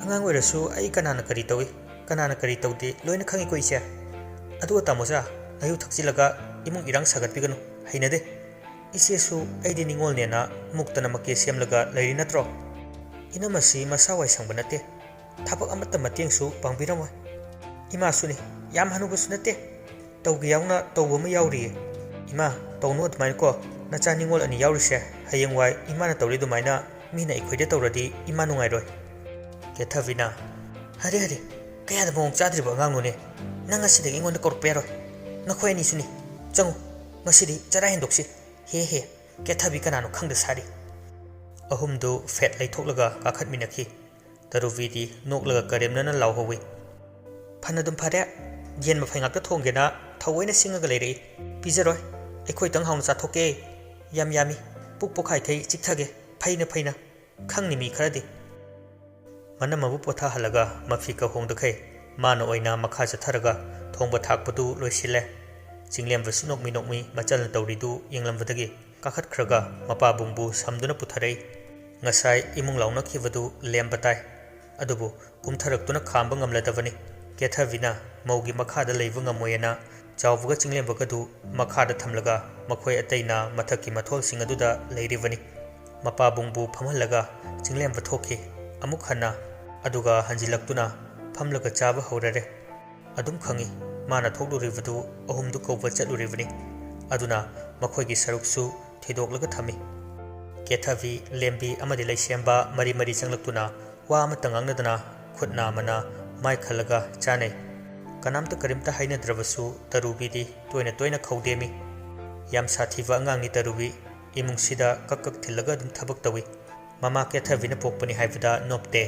"ꯑꯉꯥꯡ ꯑꯣꯏꯔꯁꯨ ꯑꯩ ꯀꯅꯥꯅ ꯀꯔꯤ ꯇꯧꯏ, ꯀꯅꯥꯅ ꯀꯔꯤ ꯇꯧꯗꯦ ꯂꯣꯏꯅ ꯈꯪꯉꯤꯀꯣ ꯏꯆꯦ꯫ ꯑꯗꯨꯒ ꯇꯥꯃꯣꯆꯥ, ꯅꯌꯨ ꯊꯛꯆꯤꯜꯂꯒ ꯏꯃꯨꯡ ꯏꯔꯥꯡ ꯁꯥꯒꯠꯄꯤꯒꯅꯨ, ꯍꯩꯅꯗꯦ꯫ ꯏꯆꯦꯁꯨ ꯑꯩꯗꯤ ꯅꯤꯉꯣꯜꯅꯦꯅ ꯃꯨꯛꯇꯅ ꯃꯀꯦ ꯁꯦꯝꯂꯒ ꯂꯩꯔꯤ ꯅꯠꯇ꯭ꯔꯣ? ꯏꯅꯝꯃꯁꯤ ꯃꯁꯥ ꯋꯥꯏ ꯁꯪꯕ ꯅꯠꯇꯦ꯫ ꯊꯕꯛ ꯑꯃꯠꯇ ꯃꯇꯦꯡꯁꯨ ꯄꯥꯡꯕꯤꯔꯝꯃꯣꯏ꯫ ꯏꯃꯥꯁꯨꯅꯤ, ꯌꯥꯝ ꯍꯅꯨꯕꯁꯨ ꯅꯠꯇꯦ꯫ ꯇꯧꯒꯦ ꯌꯥꯎꯅ ꯇꯧꯕ ꯑꯃ ꯌꯥꯎꯔꯤꯌꯦ꯫ ꯏꯃꯥ, ꯇꯧꯅꯨ ꯑꯗꯨꯃꯥꯏꯅ ꯀꯣ꯫ ꯅꯆꯥ ꯅꯤꯉꯣꯜ ꯑꯅꯤ ꯌꯥꯎꯔꯤꯁꯦ, ꯍꯌꯦꯡꯋꯥꯏ ꯏꯃꯥꯅ ꯇꯧꯔꯤ ꯑꯗꯨꯃꯥꯏꯅ ꯃꯤꯅ ꯑꯩꯈꯣꯏꯗ ꯇꯧꯔꯗꯤ ꯏꯃꯥ ꯅꯨꯡꯉꯥꯏꯔꯣꯏ꯫" ꯀꯦꯊꯕꯤꯅ, "ꯍꯔꯦ, ꯍꯔꯦ, ꯀꯌꯥꯗ ꯃꯑꯣꯡ ꯆꯥꯗ꯭ꯔꯤꯕ ꯑꯉꯥꯡꯅꯣꯅꯦ꯫ ꯅꯪ ꯉꯁꯤꯗꯒꯤ ꯑꯩꯉꯣꯟꯗ ꯀꯧꯔꯛꯄ ꯌꯥꯔꯣꯏ꯫ ꯅꯈꯣꯏ ꯑꯅꯤꯁꯨꯅꯤ꯫ ꯆꯪꯉꯨ, ꯉꯁꯤꯗꯤ ꯆꯔꯥ ꯍꯦꯟꯗꯣꯛꯁꯤ꯫ ꯍꯦ, ꯍꯦ, ꯀꯦꯊꯕꯤ ꯀꯅꯥꯅꯣ ꯈꯪꯗ ꯁꯥꯔꯤ꯫" ꯑꯍꯨꯝꯗꯨ ꯐꯦꯠ ꯂꯩꯊꯣꯛꯂꯒ ꯀꯥꯈꯠꯃꯤꯟꯅꯈꯤ꯫ ꯇꯔꯨꯕꯤꯗꯤ ꯅꯣꯛꯂꯒ ꯀꯔꯦꯝꯅꯅ ꯂꯥꯎꯍꯧꯋꯤ꯫ "ꯐꯅꯗꯨꯝ ꯐꯔꯦ꯫ ꯌꯦꯟ ꯃꯐꯩ ꯉꯥꯛꯇ ꯊꯣꯡꯒꯦꯅ ꯊꯑꯣꯏꯅ ꯁꯤꯡꯉꯒ ꯂꯩꯔꯛꯏ꯫ ꯄꯤꯖꯔꯣꯏ꯫ ꯑꯩꯈꯣꯏꯇꯪ ꯍꯥꯎꯅ ꯆꯥꯊꯣꯛꯀꯦ꯫ ꯌꯥꯝ ꯌꯥꯝꯃꯤ꯫ ꯄꯨꯛ ꯄꯣꯛꯈꯥꯏꯈꯩ ꯆꯤꯛꯊꯒꯦ꯫ ꯐꯩꯅ ꯐꯩꯅ꯫ ꯈꯪꯅꯤ ꯃꯤ ꯈꯔꯗꯤ꯫" ꯃꯅꯝ ꯃꯕꯨ ꯄꯣꯊꯥꯍꯜꯂꯒ ꯃꯐꯤ ꯀꯍꯣꯡꯗꯈꯩ ꯃꯥꯅ ꯑꯣꯏꯅ ꯃꯈꯥ ꯆꯠꯊꯔꯒ ꯊꯣꯡꯕ ꯊꯥꯛꯄꯗꯨ ꯂꯣꯏꯁꯤꯜꯂꯦ꯫ ꯆꯤꯡꯂꯦꯝꯕꯁꯨ ꯅꯣꯛꯃꯤ ꯅꯣꯛꯃꯤ ꯃꯆꯜꯅ ꯇꯧꯔꯤꯗꯨ ꯌꯦꯡꯂꯝꯕꯗꯒꯤ ꯀꯥꯈꯠꯈ꯭ꯔꯒ ꯃꯄꯥꯕꯨꯡꯕꯨ ꯁꯝꯗꯨꯅ ꯄꯨꯊꯔꯛꯏ꯫ ꯉꯁꯥꯏ ꯏꯃꯨꯡ ꯂꯥꯎꯅꯈꯤꯕꯗꯨ ꯂꯦꯝꯕ ꯇꯥꯏ꯫ ꯑꯗꯨꯕꯨ ꯀꯨꯝꯊꯔꯛꯇꯨꯅ ꯈꯥꯝꯕ ꯉꯝꯂꯗꯕꯅꯤ꯫ ꯀꯦꯊꯕꯤꯅ ꯃꯧꯒꯤ ꯃꯈꯥꯗ ꯂꯩꯕ ꯉꯝꯃꯣꯏꯑꯅ ꯆꯥꯎꯕꯒ ꯆꯤꯡꯂꯦꯝꯕꯒꯗꯨ ꯃꯈꯥꯗ ꯊꯝꯂꯒ ꯃꯈꯣꯏ ꯑꯇꯩꯅ ꯃꯊꯛꯀꯤ ꯃꯊꯣꯜꯁꯤꯡ ꯑꯗꯨꯗ ꯂꯩꯔꯤꯕꯅꯤ꯫ ꯃꯄꯥꯕꯨꯡꯕꯨ ꯐꯝꯍꯜꯂꯒ ꯆꯤꯡꯂꯦꯝꯕ ꯊꯣꯛꯈꯤ꯫ ꯑꯃꯨꯛ ꯍꯟꯅ ꯑꯗꯨꯒ ꯍꯟꯖꯤꯜꯂꯛꯇꯨꯅ ꯐꯝꯂꯒ ꯆꯥꯕ ꯍꯧꯔꯔꯦ꯫ ꯑꯗꯨꯝ ꯈꯪꯏ, ꯃꯥꯅ ꯊꯣꯛꯂꯨꯔꯤꯕꯗꯨ ꯑꯍꯨꯝꯗꯨ ꯀꯧꯕ ꯆꯠꯂꯨꯔꯤꯕꯅꯤ꯫ ꯑꯗꯨꯅ ꯃꯈꯣꯏꯒꯤ ꯁꯔꯨꯛꯁꯨ ꯊꯤꯗꯣꯛꯂꯒ ꯊꯝꯃꯤ꯫ ꯀꯦꯊꯕꯤ, ꯂꯦꯝꯕꯤ ꯑꯃꯗꯤ ꯂꯩꯁꯦꯝꯕ ꯃꯔꯤ ꯃꯔꯤ ꯆꯪꯂꯛꯇꯨꯅ ꯋꯥ ꯑꯃꯠꯇ ꯉꯥꯡꯅꯗꯅ ꯈꯨꯠ ꯅꯥꯝꯃꯅ ꯃꯥꯏ ꯈꯜꯂꯒ ꯆꯥꯅꯩ꯫ ꯀꯅꯥꯝꯇ ꯀꯔꯤꯝꯇ ꯍꯥꯏꯅꯗ꯭ꯔꯕꯁꯨ ꯇꯔꯨꯕꯤꯗꯤ ꯇꯣꯏꯅ ꯇꯣꯏꯅ ꯈꯧꯗꯦꯝꯃꯤ꯫ ꯌꯥꯝ ꯁꯥꯊꯤꯕ ꯑꯉꯥꯡꯅꯤ ꯇꯔꯨꯕꯤ꯫ ꯏꯃꯨꯡꯁꯤꯗ ꯀꯛ ꯀꯛ ꯊꯤꯜꯂꯒ ꯑꯗꯨꯝ ꯊꯕꯛ ꯇꯧꯏ꯫ ꯃꯃꯥ ꯀꯦꯊꯕꯤꯅ ꯄꯣꯛꯄꯅꯤ ꯍꯥꯏꯕꯗ ꯅꯣꯞꯇꯦ꯫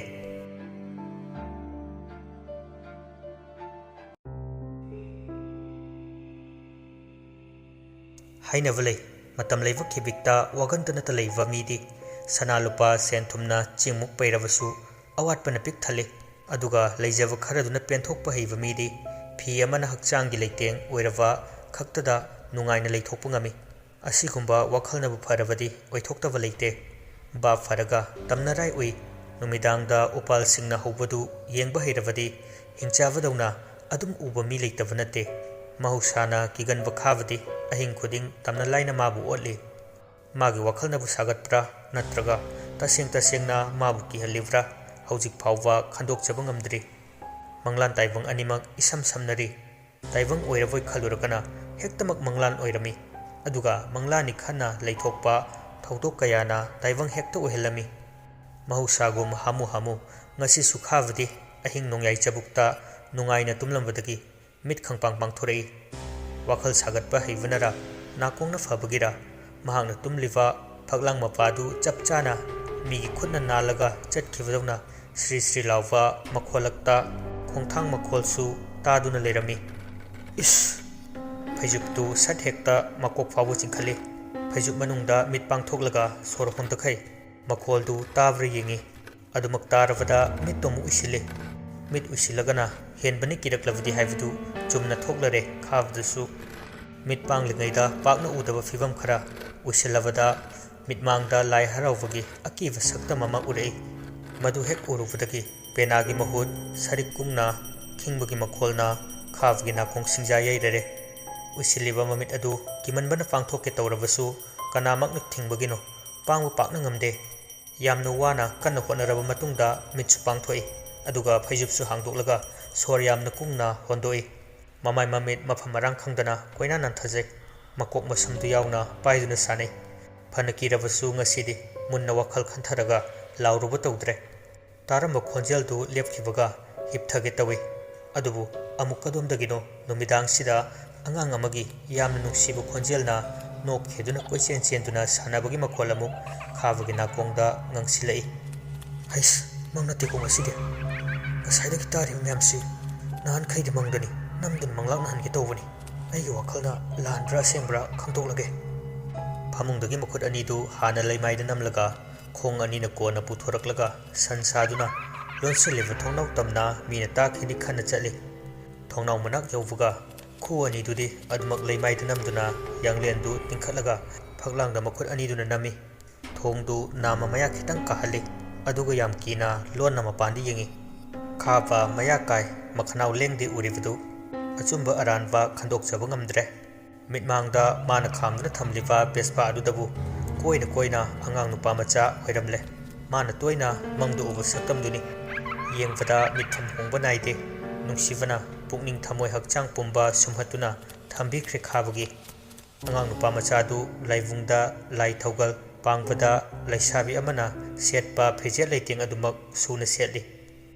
ꯍꯥꯏꯅꯕ ꯂꯩ, ꯃꯇꯝ ꯂꯩꯕ ꯈꯤꯕꯤꯛꯇ ꯋꯥꯒꯟꯇ ꯅꯠꯇ ꯂꯩꯕ ꯃꯤꯗꯤ ꯁꯅꯥ ꯂꯨꯄꯥ ꯁꯦꯟ ꯊꯨꯝꯅ ꯆꯤꯡꯃꯨꯛ ꯄꯩꯔꯕꯁꯨ ꯑꯋꯥꯠꯄꯅ ꯄꯤꯛ ꯊꯜꯂꯤ꯫ ꯑꯗꯨꯒ ꯂꯩꯖꯕ ꯈꯔꯗꯨꯅ ꯄꯦꯟꯊꯣꯛꯄ ꯍꯩꯕ ꯃꯤꯗꯤ ꯐꯤ ꯑꯃꯅ ꯍꯛꯆꯥꯡꯒꯤ ꯂꯩꯇꯦꯡ ꯑꯣꯏꯔꯕ ꯈꯛꯇꯗ ꯅꯨꯡꯉꯥꯏꯅ ꯂꯩꯊꯣꯛꯄ ꯉꯝꯃꯤ꯫ ꯑꯁꯤꯒꯨꯝꯕ ꯋꯥꯈꯜꯅꯕꯨ ꯐꯔꯕꯗꯤ ꯑꯣꯏꯊꯣꯛꯇꯕ ꯂꯩꯇꯦ꯫ ꯚꯥꯞ ꯐꯔꯒ ꯇꯝꯅꯔꯥꯏ ꯎꯏ꯫ ꯅꯨꯃꯤꯗꯥꯡꯗ ꯎꯄꯥꯜꯁꯤꯡꯅ ꯍꯧꯕꯗꯨ ꯌꯦꯡꯕ ꯍꯩꯔꯕꯗꯤ ꯍꯤꯡꯆꯥꯕꯗꯧꯅ ꯑꯗꯨꯝ ꯎꯕ ꯃꯤ ꯂꯩꯇꯕ ꯅꯠꯇꯦ꯫ ꯃꯍꯧꯁꯥꯅ ꯀꯤꯒꯟꯕ ꯈꯥꯕꯗꯤ ꯑꯍꯤꯡ ꯈꯨꯗꯤꯡ ꯇꯝꯅ ꯂꯥꯏꯅ ꯃꯥꯕꯨ ꯑꯣꯠꯂꯤ꯫ ꯃꯥꯒꯤ ꯋꯥꯈꯜꯅꯕꯨ ꯁꯥꯒꯠꯄ꯭ꯔꯥ, ꯅꯠꯇ꯭ꯔꯒ ꯇꯁꯦꯡ ꯇꯁꯦꯡꯅ ꯃꯥꯕꯨ ꯀꯤꯍꯜꯂꯤꯕ꯭ꯔꯥ, ꯍꯧꯖꯤꯛ ꯐꯥꯎꯕ ꯈꯟꯗꯣꯛꯆꯕ ꯉꯝꯗ꯭ꯔꯤ꯫ ꯃꯪꯂꯥꯟ ꯇꯥꯏꯕꯪ ꯑꯅꯤꯃꯛ ꯏꯁꯝ ꯁꯝꯅꯔꯤ꯫ ꯇꯥꯏꯕꯪ ꯑꯣꯏꯔꯕꯣꯏ ꯈꯜꯂꯨꯔꯒꯅ ꯍꯦꯛꯇꯃꯛ ꯃꯪꯂꯥꯟ ꯑꯣꯏꯔꯝꯃꯤ꯫ ꯑꯗꯨꯒ ꯃꯪꯂꯥꯟꯅꯤ ꯈꯟꯅ ꯂꯩꯊꯣꯛꯄ ꯊꯧꯗꯣꯛ ꯀꯌꯥꯅ ꯇꯥꯏꯕꯪ ꯍꯦꯛꯇ ꯑꯣꯏꯍꯜꯂꯝꯃꯤ꯫ ꯃꯍꯧꯁꯥꯒꯨꯝ ꯍꯥꯃꯨ ꯍꯥꯃꯨ ꯉꯁꯤꯁꯨ ꯈꯥꯕꯗꯤ ꯑꯍꯤꯡ ꯅꯣꯡꯌꯥꯏ ꯆꯕꯨꯛꯇ ꯅꯨꯡꯉꯥꯏꯅ ꯇꯨꯝꯂꯝꯕꯗꯒꯤ ꯃꯤꯠ ꯈꯪꯄꯥꯡ ꯄꯥꯡꯊꯣꯔꯛꯏ꯫ ꯋꯥꯈꯜ ꯁꯥꯒꯠꯄ ꯍꯩꯕꯅꯔꯥ, ꯅꯥꯀꯣꯡꯅ ꯐꯕꯒꯤꯔꯥ, ꯃꯍꯥꯛꯅ ꯇꯨꯝꯂꯤꯕ ꯐꯛꯂꯥꯡ ꯃꯄꯥꯗꯨ ꯆꯞ ꯆꯥꯅ ꯃꯤꯒꯤ ꯈꯨꯠꯅ ꯅꯥꯜꯂꯒ ꯆꯠꯈꯤꯕꯗꯧꯅ ꯁ꯭ꯔꯤ ꯁ꯭ꯔꯤ ꯂꯥꯎꯕ ꯃꯈꯣꯜꯂꯛꯇ ꯈꯣꯡꯊꯥꯡ ꯃꯈꯣꯜꯁꯨ ꯇꯥꯗꯨꯅ ꯂꯩꯔꯝꯃꯤ꯫ ꯏꯁ! ꯐꯩꯖꯨꯞꯇꯨ ꯁꯠ ꯍꯦꯛꯇ ꯃꯀꯣꯛ ꯐꯥꯎꯕ ꯆꯤꯡꯈꯠꯂꯤ꯫ ꯐꯩꯖꯨꯞ ꯃꯅꯨꯡꯗ ꯃꯤꯠ ꯄꯥꯡꯊꯣꯛꯂꯒ ꯁꯣꯔ ꯍꯣꯟꯗꯈꯩ ꯃꯈꯣꯜꯗꯨ ꯇꯥꯕ꯭ꯔꯥ ꯌꯦꯡꯏ꯫ ꯑꯗꯨꯃꯛ ꯇꯥꯔꯕꯗ ꯃꯤꯠꯇꯨ ꯑꯃꯨꯛ ꯎꯏꯁꯤꯜꯂꯤ꯫ ꯃꯤꯠ ꯎꯏꯁꯤꯜꯂꯒꯅ ꯍꯦꯟꯕꯅ ꯀꯤꯔꯛꯂꯕꯗꯤ ꯍꯥꯏꯕꯗꯨ ꯆꯨꯝꯅ ꯊꯣꯛꯂꯔꯦ ꯈꯥꯕꯗꯨꯁꯨ꯫ ꯃꯤꯠ ꯄꯥꯡꯂꯤꯉꯩꯗ ꯄꯥꯛꯅ ꯎꯗꯕ ꯐꯤꯕꯝ ꯈꯔ ꯎꯏꯁꯤꯜꯂꯕꯗ ꯃꯤꯠꯃꯥꯡꯗ ꯂꯥꯏ ꯍꯔꯥꯎꯕꯒꯤ ꯑꯀꯤꯕ ꯁꯛꯇꯝ ꯑꯃ ꯎꯔꯛꯏ꯫ ꯃꯗꯨ ꯍꯦꯛ ꯎꯔꯨꯕꯗꯒꯤ ꯄꯦꯅꯥꯒꯤ ꯃꯍꯨꯠ ꯁꯔꯤꯛ ꯀꯨꯡꯅ ꯈꯤꯡꯕꯒꯤ ꯃꯈꯣꯜꯅ ꯈꯥꯕꯒꯤ ꯅꯥꯀꯣꯡ ꯁꯤꯡꯖꯥ ꯌꯩꯔꯔꯦ꯫ ꯎꯏꯁꯤꯜꯂꯤꯕ ꯃꯃꯤꯠ ꯑꯗꯨ ꯀꯤꯃꯟꯕꯅ ꯄꯥꯡꯊꯣꯛꯀꯦ ꯇꯧꯔꯕꯁꯨ ꯀꯅꯥꯃꯛꯅ ꯊꯤꯡꯕꯒꯤꯅꯣ, ꯄꯥꯡꯕ ꯄꯥꯛꯅ ꯉꯝꯗꯦ꯫ ꯌꯥꯝꯅ ꯋꯥꯅ ꯀꯟꯅ ꯍꯣꯠꯅꯔꯕ ꯃꯇꯨꯡꯗ ꯃꯤꯠꯁꯨ ꯄꯥꯡꯊꯣꯛꯏ, ꯑꯗꯨꯒ ꯐꯩꯖꯨꯞꯁꯨ ꯍꯥꯡꯗꯣꯛꯂꯒ ꯁꯣꯔ ꯌꯥꯝꯅ ꯀꯨꯡꯅ ꯍꯣꯟꯗꯣꯛꯏ꯫ ꯃꯃꯥꯏ ꯃꯃꯤꯠ ꯃꯐꯝ ꯃꯔꯥꯡ ꯈꯪꯗꯅ ꯀꯣꯏꯅꯥꯟ ꯅꯥꯟꯊꯖꯩ꯫ ꯃꯀꯣꯛ ꯃꯁꯝꯗꯨ ꯌꯥꯎꯅ ꯄꯥꯏꯗꯨꯅ ꯁꯥꯟꯅꯩ꯫ ꯐꯅ ꯀꯤꯔꯕꯁꯨ ꯉꯁꯤꯗꯤ ꯃꯨꯟꯅ ꯋꯥꯈꯜ ꯈꯟꯊꯔꯒ ꯂꯥꯎꯔꯨꯕ ꯇꯧꯗ꯭ꯔꯦ꯫ ꯇꯥꯔꯝꯕ ꯈꯣꯟꯖꯦꯜꯗꯨ ꯂꯦꯞꯈꯤꯕꯒ ꯍꯤꯞꯊꯒꯦ ꯇꯧꯏ꯫ ꯑꯗꯨꯕꯨ ꯑꯃꯨꯛ ꯀꯗꯣꯝꯗꯒꯤꯅꯣ ꯅꯨꯃꯤꯗꯥꯡꯁꯤꯗ ꯑꯉꯥꯡ ꯑꯃꯒꯤ ꯌꯥꯝꯅ ꯅꯨꯡꯁꯤꯕ ꯈꯣꯟꯖꯦꯜꯅ ꯅꯣꯛꯈꯤꯗꯨꯅ ꯀꯣꯏꯆꯦꯟ ꯆꯦꯟꯗꯨꯅ ꯁꯥꯟꯅꯕꯒꯤ ꯃꯈꯣꯜ ꯑꯃꯨꯛ ꯈꯥꯕꯒꯤ ꯅꯥꯀꯣꯡꯗ ꯉꯪꯁꯤꯜꯂꯛꯏ꯫ "ꯍꯩꯁ, ꯃꯪ ꯅꯠꯇꯦꯀꯣ ꯉꯁꯤꯗꯤ꯫ ꯉꯁꯥꯏꯗꯒꯤ ꯇꯥꯔꯤꯕ ꯃꯌꯥꯝꯁꯤ ꯅꯍꯥꯟꯈꯩꯗꯤ ꯃꯪꯗꯅꯤ, ꯅꯝꯗꯨꯅ ꯃꯪꯂꯥꯛꯅꯍꯟꯒꯦ ꯇꯧꯕꯅꯤ꯫ ꯑꯩꯒꯤ ꯋꯥꯈꯜꯅ ꯂꯥꯟꯕ꯭ꯔꯥ ꯑꯁꯦꯡꯕ꯭ꯔꯥ ꯈꯪꯗꯣꯛꯂꯒꯦ꯫" ꯐꯃꯨꯡꯗꯒꯤ ꯃꯈꯨꯠ ꯑꯅꯤꯗꯨ ꯍꯥꯟꯅ ꯂꯩꯃꯥꯏꯗ ꯅꯝꯂꯒ ꯈꯣꯡ ꯑꯅꯤꯅ ꯀꯣꯟꯅ ꯄꯨꯊꯣꯔꯛꯂꯒ ꯁꯟ ꯁꯥꯗꯨꯅ ꯂꯣꯟꯁꯤꯜꯂꯤꯕ ꯊꯣꯡꯅꯥꯎ ꯇꯝꯅ ꯃꯤꯅ ꯇꯥꯈꯤꯅꯤ ꯈꯟꯅ ꯆꯠꯂꯤ꯫ ꯊꯣꯡꯅꯥꯎ ꯃꯅꯥꯛ ꯌꯧꯕꯒ ꯈꯨ ꯑꯅꯤꯗꯨꯗꯤ ꯑꯗꯨꯃꯛ ꯂꯩꯃꯥꯏꯗ ꯅꯝꯗꯨꯅ ꯌꯥꯡꯂꯦꯟꯗꯨ ꯇꯤꯡꯈꯠꯂꯒ ꯐꯛꯂꯥꯡꯗ ꯃꯈꯨꯠ ꯑꯅꯤꯗꯨꯅ ꯅꯝꯃꯤ꯫ ꯊꯣꯡꯗꯨ ꯅꯥꯝꯃ ꯃꯌꯥ ꯈꯤꯇꯪ ꯀꯥꯍꯜꯂꯤ, ꯑꯗꯨꯒ ꯌꯥꯝ ꯀꯤꯅ ꯂꯣꯟꯅ ꯃꯄꯥꯟꯗ ꯌꯦꯡꯏ꯫ ꯈꯥꯕ ꯃꯌꯥ ꯀꯥꯏ, ꯃꯈꯅꯥꯎ ꯂꯦꯡꯗꯦ ꯎꯔꯤꯕꯗꯨ꯫ ꯑꯆꯨꯝꯕ ꯑꯔꯥꯟꯕ ꯈꯟꯗꯣꯛꯆꯕ ꯉꯝꯗ꯭ꯔꯦ꯫ ꯃꯤꯠꯃꯥꯡꯗ ꯃꯥꯅ ꯈꯥꯝꯗꯨꯅ ꯊꯝꯂꯤꯕ ꯕꯦꯁꯄꯥ ꯑꯗꯨꯗꯕꯨ ꯀꯣꯏꯅ ꯀꯣꯏꯅ ꯑꯉꯥꯡ ꯅꯨꯄꯥ ꯃꯆꯥ ꯑꯣꯏꯔꯝꯂꯦ꯫ ꯃꯥꯅ ꯇꯣꯏꯅ ꯃꯪꯗ ꯎꯕ ꯁꯛꯇꯝꯗꯨꯅꯤ꯫ ꯌꯦꯡꯕꯗ ꯃꯤꯠꯐꯝ ꯍꯣꯡꯕ ꯅꯥꯏꯗꯦ꯫ ꯅꯨꯡꯁꯤꯕꯅ ꯄꯨꯛꯅꯤꯡ ꯊꯃꯣꯏ ꯍꯛꯆꯥꯡ ꯄꯨꯝꯕ ꯁꯨꯝꯍꯠꯇꯨꯅ ꯊꯝꯕꯤꯈ꯭ꯔꯦ ꯈꯥꯕꯒꯤ꯫ ꯑꯉꯥꯡ ꯅꯨꯄꯥ ꯃꯆꯥꯗꯨ ꯂꯥꯏꯕꯨꯡꯗ ꯂꯥꯏ ꯊꯧꯒꯜ ꯄꯥꯡꯕꯗ ꯂꯩꯁꯥꯕꯤ ꯑꯃꯅ ꯁꯦꯠꯄ ꯐꯤꯖꯦꯠ ꯂꯩꯇꯦꯡ ꯑꯗꯨꯃꯛ ꯁꯨꯅ ꯁꯦꯠꯂꯤ꯫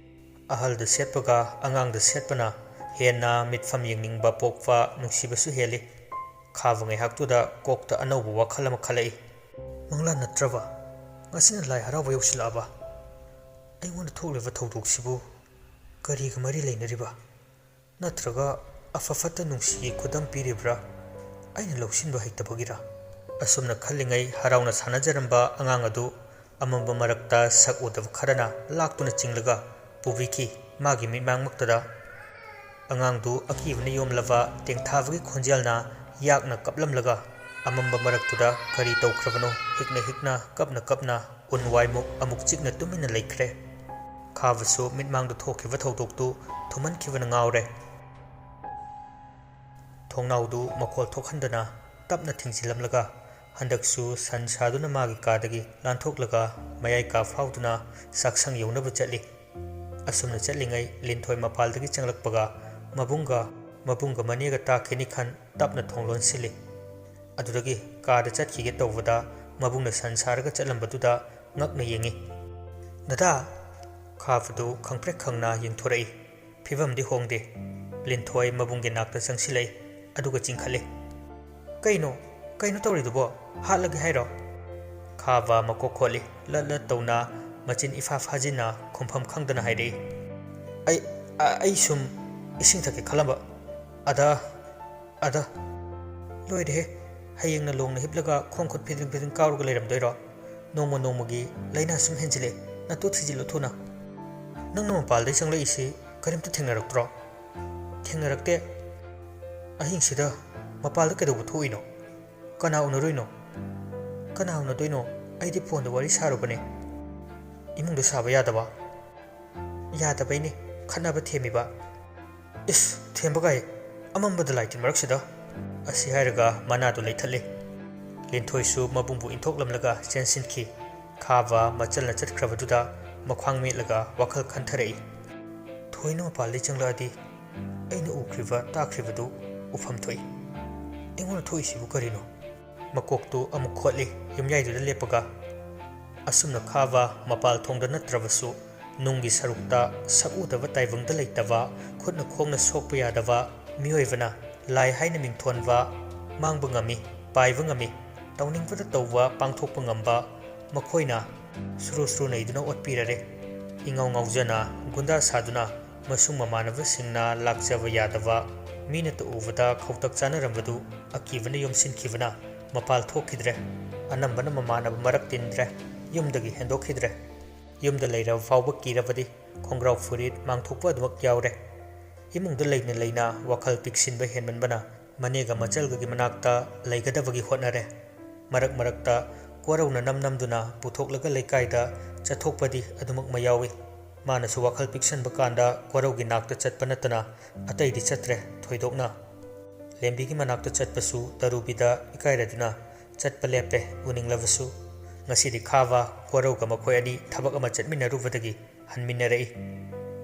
ꯑꯍꯜꯗ ꯁꯦꯠꯄꯒ ꯑꯉꯥꯡꯗ ꯁꯦꯠꯄꯅ ꯍꯦꯟꯅ ꯃꯤꯠꯐꯝ ꯌꯦꯡꯅꯤꯡꯕ ꯄꯣꯛꯄ, ꯅꯨꯡꯁꯤꯕꯁꯨ ꯍꯦꯜꯂꯤ꯫ ꯈꯥꯕ ꯉꯥꯏꯍꯥꯛꯇꯨꯗ ꯀꯣꯛꯇ ꯑꯅꯧꯕ ꯋꯥꯈꯜ ꯑꯃ ꯈꯜꯂꯛꯏ꯫ "ꯃꯪꯂꯥꯟ ꯅꯠꯇ꯭ꯔꯕ? ꯉꯁꯤꯅ ꯂꯥꯏ ꯍꯔꯥꯎꯕ ꯌꯧꯁꯤꯜꯂꯛꯑꯕ? ꯑꯩꯉꯣꯟꯗ ꯊꯣꯛꯂꯤꯕ ꯊꯧꯗꯣꯛꯁꯤꯕꯨ ꯀꯔꯤꯒ ꯃꯔꯤ ꯂꯩꯅꯔꯤꯕ? ꯅꯠꯇ꯭ꯔꯒ ꯑꯐ ꯐꯠꯇ ꯅꯨꯡꯁꯤꯒꯤ ꯈꯨꯗꯝ ꯄꯤꯔꯤꯕ꯭ꯔꯥ? ꯑꯩꯅ ꯂꯧꯁꯤꯟꯕ ꯍꯩꯇꯕꯒꯤꯔꯥ?" ꯑꯁꯨꯝꯅ ꯈꯜꯂꯤꯉꯩ ꯍꯔꯥꯎꯅ ꯁꯥꯟꯅꯖꯔꯝꯕ ꯑꯉꯥꯡ ꯑꯗꯨ ꯑꯃꯝꯕ ꯃꯔꯛꯇ ꯁꯛ ꯎꯗꯕ ꯈꯔꯅ ꯂꯥꯛꯇꯨꯅ ꯆꯤꯡꯂꯒ ꯄꯨꯕꯤꯈꯤ꯫ ꯃꯥꯒꯤ ꯃꯤꯠꯃꯥꯡꯃꯛꯇꯗ ꯑꯉꯥꯡꯗꯨ ꯑꯀꯤꯕꯅ ꯌꯣꯝꯂꯕ ꯇꯦꯡꯊꯥꯕꯒꯤ ꯈꯣꯟꯖꯦꯜꯅ ꯌꯥꯛꯅ ꯀꯞꯂꯝꯂꯒ ꯑꯃꯝꯕ ꯃꯔꯛꯇꯨꯗ ꯀꯔꯤ ꯇꯧꯈ꯭ꯔꯕꯅꯣ, ꯍꯤꯛꯅ ꯍꯤꯛꯅ, ꯀꯞꯅ ꯀꯞꯅ ꯎꯟ ꯋꯥꯏꯃꯨꯛ ꯑꯃꯨꯛ ꯆꯤꯛꯅ ꯇꯨꯃꯤꯟꯅ ꯂꯩꯈ꯭ꯔꯦ꯫ ꯈꯥꯕꯁꯨ ꯃꯤꯠꯃꯥꯡꯗ ꯊꯣꯛꯈꯤꯕ ꯊꯧꯗꯣꯛꯇꯨ ꯊꯨꯃꯟꯈꯤꯕꯅ ꯉꯥꯎꯔꯦ꯫ ꯊꯣꯡꯅꯥꯎꯗꯨ ꯃꯈꯣꯜ ꯊꯣꯛꯍꯟꯗꯅ ꯇꯞꯅ ꯊꯤꯡꯖꯤꯜꯂꯝꯂꯒ, ꯍꯟꯗꯛꯁꯨ ꯁꯟ ꯁꯥꯗꯨꯅ ꯃꯥꯒꯤ ꯀꯥꯗꯒꯤ ꯂꯥꯟꯊꯣꯛꯂꯒ ꯃꯌꯥꯏ ꯀꯥ ꯐꯥꯎꯗꯨꯅ ꯆꯥꯛꯁꯪ ꯌꯧꯅꯕ ꯆꯠꯂꯤ꯫ ꯑꯁꯨꯝꯅ ꯆꯠꯂꯤꯉꯩ ꯂꯤꯟꯊꯣꯏ ꯃꯄꯥꯜꯗꯒꯤ ꯆꯪꯂꯛꯄꯒ ꯃꯕꯨꯡꯒ, ꯃꯕꯨꯡꯒ ꯃꯅꯦꯒ ꯇꯥꯈꯤꯅꯤ ꯈꯟ ꯇꯞꯅ ꯊꯣꯡ ꯂꯣꯟꯁꯤꯜꯂꯤ꯫ ꯑꯗꯨꯗꯒꯤ ꯀꯥꯗ ꯆꯠꯈꯤꯒꯦ ꯇꯧꯕꯗ ꯃꯕꯨꯡꯅ ꯁꯟ ꯁꯥꯔꯒ ꯆꯠꯂꯝꯕꯗꯨꯗ ꯉꯛꯅ ꯌꯦꯡꯉꯤ꯫ "ꯗꯗꯥ!" ꯈꯥꯕꯗꯨ ꯈꯪꯄ꯭ꯔꯦꯛ ꯈꯪꯅ ꯌꯦꯡꯊꯣꯔꯛꯏ꯫ ꯐꯤꯕꯝꯗꯤ ꯍꯣꯡꯗꯦ꯫ ꯂꯤꯟꯊꯣꯏ ꯃꯕꯨꯡꯒꯤ ꯅꯥꯛꯇ ꯆꯪꯁꯤꯜꯂꯛꯏ, ꯑꯗꯨꯒ ꯆꯤꯡꯈꯠꯂꯤ꯫ "ꯀꯩꯅꯣ? ꯀꯩꯅꯣ ꯇꯧꯔꯤꯗꯨꯕꯣ? ꯍꯥꯠꯂꯒꯦ ꯍꯥꯏꯔꯣ?" ꯈꯥꯕ ꯃꯀꯣꯛ ꯈꯣꯠꯂꯤ, ꯂꯠ ꯂꯠ ꯇꯧꯅ ꯃꯆꯤꯟ ꯏꯐꯥ ꯐꯥꯖꯤꯟꯅ ꯈꯨꯝꯐꯝ ꯈꯪꯗꯅ ꯍꯥꯏꯔꯛꯏ꯫ "ꯑꯩ, ꯑ-, ꯑꯩ ꯁꯨꯝ ꯏꯁꯤꯡ ꯊꯛꯀꯦ ꯈꯜꯂꯝꯕ꯫ ꯑꯗ, ꯑꯗ꯫" "ꯂꯣꯏꯔꯦꯍꯦ, ꯍꯌꯦꯡꯅ ꯂꯣꯡꯅ ꯍꯤꯞꯂꯒ ꯈꯣꯡ ꯈꯨꯠ ꯐꯤꯗ꯭ꯔꯤꯡ ꯐꯤꯗ꯭ꯔꯤꯡ ꯀꯥꯎꯔꯒ ꯂꯩꯔꯝꯗꯣꯏꯔꯣ? ꯅꯣꯡꯃ ꯅꯣꯡꯃꯒꯤ ꯂꯥꯏꯅꯥ ꯁꯨꯝ ꯍꯦꯟꯖꯤꯜꯂꯦ, ꯅꯇꯨ ꯊꯤꯖꯤꯜꯂꯨ ꯊꯨꯅ꯫ ꯅꯪꯅ ꯃꯄꯥꯜꯗꯩ ꯆꯪꯂꯛꯏꯁꯤ ꯀꯔꯤꯝꯇ ꯊꯦꯡꯅꯔꯛꯇ꯭ꯔꯣ?" "ꯊꯦꯡꯅꯔꯛꯇꯦ꯫ ꯑꯍꯤꯡꯁꯤꯗ ꯃꯄꯥꯜꯗ ꯀꯩꯗꯧꯕ ꯊꯣꯛꯏꯅꯣ? ꯀꯅꯥ ꯎꯅꯔꯨꯏꯅꯣ?" "ꯀꯅꯥ ꯎꯅꯗꯣꯏꯅꯣ? ꯑꯩꯗꯤ ꯐꯣꯟꯗ ꯋꯥꯔꯤ ꯁꯥꯔꯨꯕꯅꯦ꯫" "ꯏꯃꯨꯡꯗ ꯁꯥꯕ ꯌꯥꯗꯕ?" "ꯌꯥꯗꯕꯩꯅꯦ, ꯈꯠꯅꯕ ꯊꯦꯝꯃꯤꯕ꯫" "ꯏꯁ, ꯊꯦꯝꯕ ꯀꯥꯏ, ꯑꯃꯝꯕꯗ ꯂꯥꯏ ꯇꯤꯟ ꯃꯔꯛꯁꯤꯗ!" ꯑꯁꯤ ꯍꯥꯏꯔꯒ ꯃꯅꯥꯗꯨ ꯂꯩꯊꯠꯂꯦ꯫ ꯂꯤꯟꯊꯣꯏꯁꯨ ꯃꯕꯨꯡꯕꯨ ꯏꯟꯊꯣꯛꯂꯝꯂꯒ ꯆꯦꯟꯁꯤꯟꯈꯤ꯫ ꯈꯥꯕ ꯃꯆꯜꯅ ꯆꯠꯈ꯭ꯔꯕꯗꯨꯗ ꯃꯈ꯭ꯋꯥꯡ ꯃꯦꯠꯂꯒ ꯋꯥꯈꯜ ꯈꯟꯊꯔꯛꯏ꯫ "ꯊꯣꯏꯅ ꯃꯄꯥꯜꯗꯩ ꯆꯪꯂꯛꯑꯗꯤ ꯑꯩꯅ ꯎꯈ꯭ꯔꯤꯕ ꯇꯥꯈ꯭ꯔꯤꯕꯗꯨ ꯎꯐꯝ ꯊꯣꯛꯏ꯫ ꯑꯩꯉꯣꯟꯗ ꯊꯣꯛꯏꯁꯤꯕꯨ ꯀꯔꯤꯅꯣ?" ꯃꯀꯣꯛꯇꯨ ꯑꯃꯨꯛ ꯈꯣꯠꯂꯤ, ꯌꯨꯝꯌꯥꯏꯗꯨꯗ ꯂꯦꯞꯄꯒ꯫ ꯑꯁꯨꯝꯅ ꯈꯥꯕ ꯃꯄꯥꯜ ꯊꯣꯡꯗ ꯅꯠꯇ꯭ꯔꯕꯁꯨ ꯅꯨꯡꯒꯤ ꯁꯔꯨꯛꯇ ꯁꯛꯎꯗꯕ ꯇꯥꯏꯕꯪꯗ ꯂꯩꯇꯕ, ꯈꯨꯠꯅ ꯈꯣꯡꯅ ꯁꯣꯛꯄ ꯌꯥꯗꯕ ꯃꯤꯑꯣꯏꯕꯅ ꯂꯥꯏ ꯍꯥꯏꯅ ꯃꯤꯡꯊꯣꯟꯕ, ꯃꯥꯡꯕ ꯉꯝꯃꯤ, ꯄꯥꯏꯕ ꯉꯝꯃꯤ, ꯇꯧꯅꯤꯡꯕꯗ ꯇꯧꯕ, ꯄꯥꯡꯊꯣꯛꯄ ꯉꯝꯕ ꯃꯈꯣꯏꯅ ꯁꯨꯔꯨ ꯁꯨꯔꯨ ꯅꯩꯗꯨꯅ ꯑꯣꯠꯄꯤꯔꯔꯦ꯫ ꯏꯉꯥꯎ ꯉꯥꯎꯖꯅ ꯒꯨꯟꯗꯥ ꯁꯥꯗꯨꯅ ꯃꯁꯨꯡ ꯃꯃꯥꯟꯅꯕꯁꯤꯡꯅ ꯂꯥꯛꯆꯕ ꯌꯥꯗꯕ, ꯃꯤꯅꯇ ꯎꯕꯗ ꯈꯧꯇꯛ ꯆꯥꯅꯔꯝꯕꯗꯨ ꯑꯀꯤꯕꯅ ꯌꯣꯝꯁꯤꯟꯈꯤꯕꯅ ꯃꯄꯥꯜ ꯊꯣꯛꯈꯤꯗ꯭ꯔꯦ꯫ ꯑꯅꯝꯕꯅ ꯃꯃꯥꯟꯅꯕ ꯃꯔꯛ ꯇꯤꯟꯗ꯭ꯔꯦ꯫ ꯌꯨꯝꯗꯒꯤ ꯍꯦꯟꯗꯣꯛꯈꯤꯗ꯭ꯔꯦ꯫ ꯌꯨꯝꯗ ꯂꯩꯔꯕ ꯐꯥꯎꯕ ꯀꯤꯔꯕꯗꯤ ꯈꯣꯡꯒ꯭ꯔꯥꯎ ꯐꯨꯔꯤꯠ ꯃꯥꯡꯊꯣꯛꯄ ꯑꯗꯨꯃꯛ ꯌꯥꯎꯔꯦ꯫ ꯏꯃꯨꯡꯗ ꯂꯩꯅ ꯂꯩꯅ ꯋꯥꯈꯜ ꯄꯤꯛꯁꯤꯟꯕ ꯍꯦꯟꯃꯟꯕꯅ ꯃꯅꯦꯒ ꯃꯆꯜꯒꯒꯤ ꯃꯅꯥꯛꯇ ꯂꯩꯒꯗꯕꯒꯤ ꯍꯣꯠꯅꯔꯦ꯫ ꯃꯔꯛ ꯃꯔꯛꯇ ꯀꯣꯔꯧꯅ ꯅꯝ ꯅꯝꯗꯨꯅ ꯄꯨꯊꯣꯛꯂꯒ ꯂꯩꯀꯥꯏꯗ ꯆꯠꯊꯣꯛꯄꯗꯤ ꯑꯗꯨꯃꯛ ꯃꯌꯥꯎꯏ꯫ ꯃꯥꯅꯁꯨ ꯋꯥꯈꯜ ꯄꯤꯛꯁꯟꯕ ꯀꯥꯟꯗ ꯀꯣꯔꯧꯒꯤ ꯅꯥꯛꯇ ꯆꯠꯄ ꯅꯠꯇꯅ ꯑꯇꯩꯗꯤ ꯆꯠꯇ꯭ꯔꯦ ꯊꯣꯏꯗꯣꯛꯅ꯫ ꯂꯦꯝꯕꯤꯒꯤ ꯃꯅꯥꯛꯇ ꯆꯠꯄꯁꯨ ꯇꯔꯨꯕꯤꯗ ꯏꯀꯥꯏꯔꯗꯨꯅ ꯆꯠꯄ ꯂꯦꯞꯄꯦ꯫ ꯎꯅꯤꯡꯂꯕꯁꯨ ꯉꯁꯤꯗꯤ ꯈꯥꯕ ꯀꯣꯔꯧꯒ ꯃꯈꯣꯏ ꯑꯅꯤ ꯊꯕꯛ ꯑꯃ ꯆꯠꯃꯤꯟꯅꯔꯨꯕꯗꯒꯤ ꯍꯟꯃꯤꯟꯅꯔꯛꯏ꯫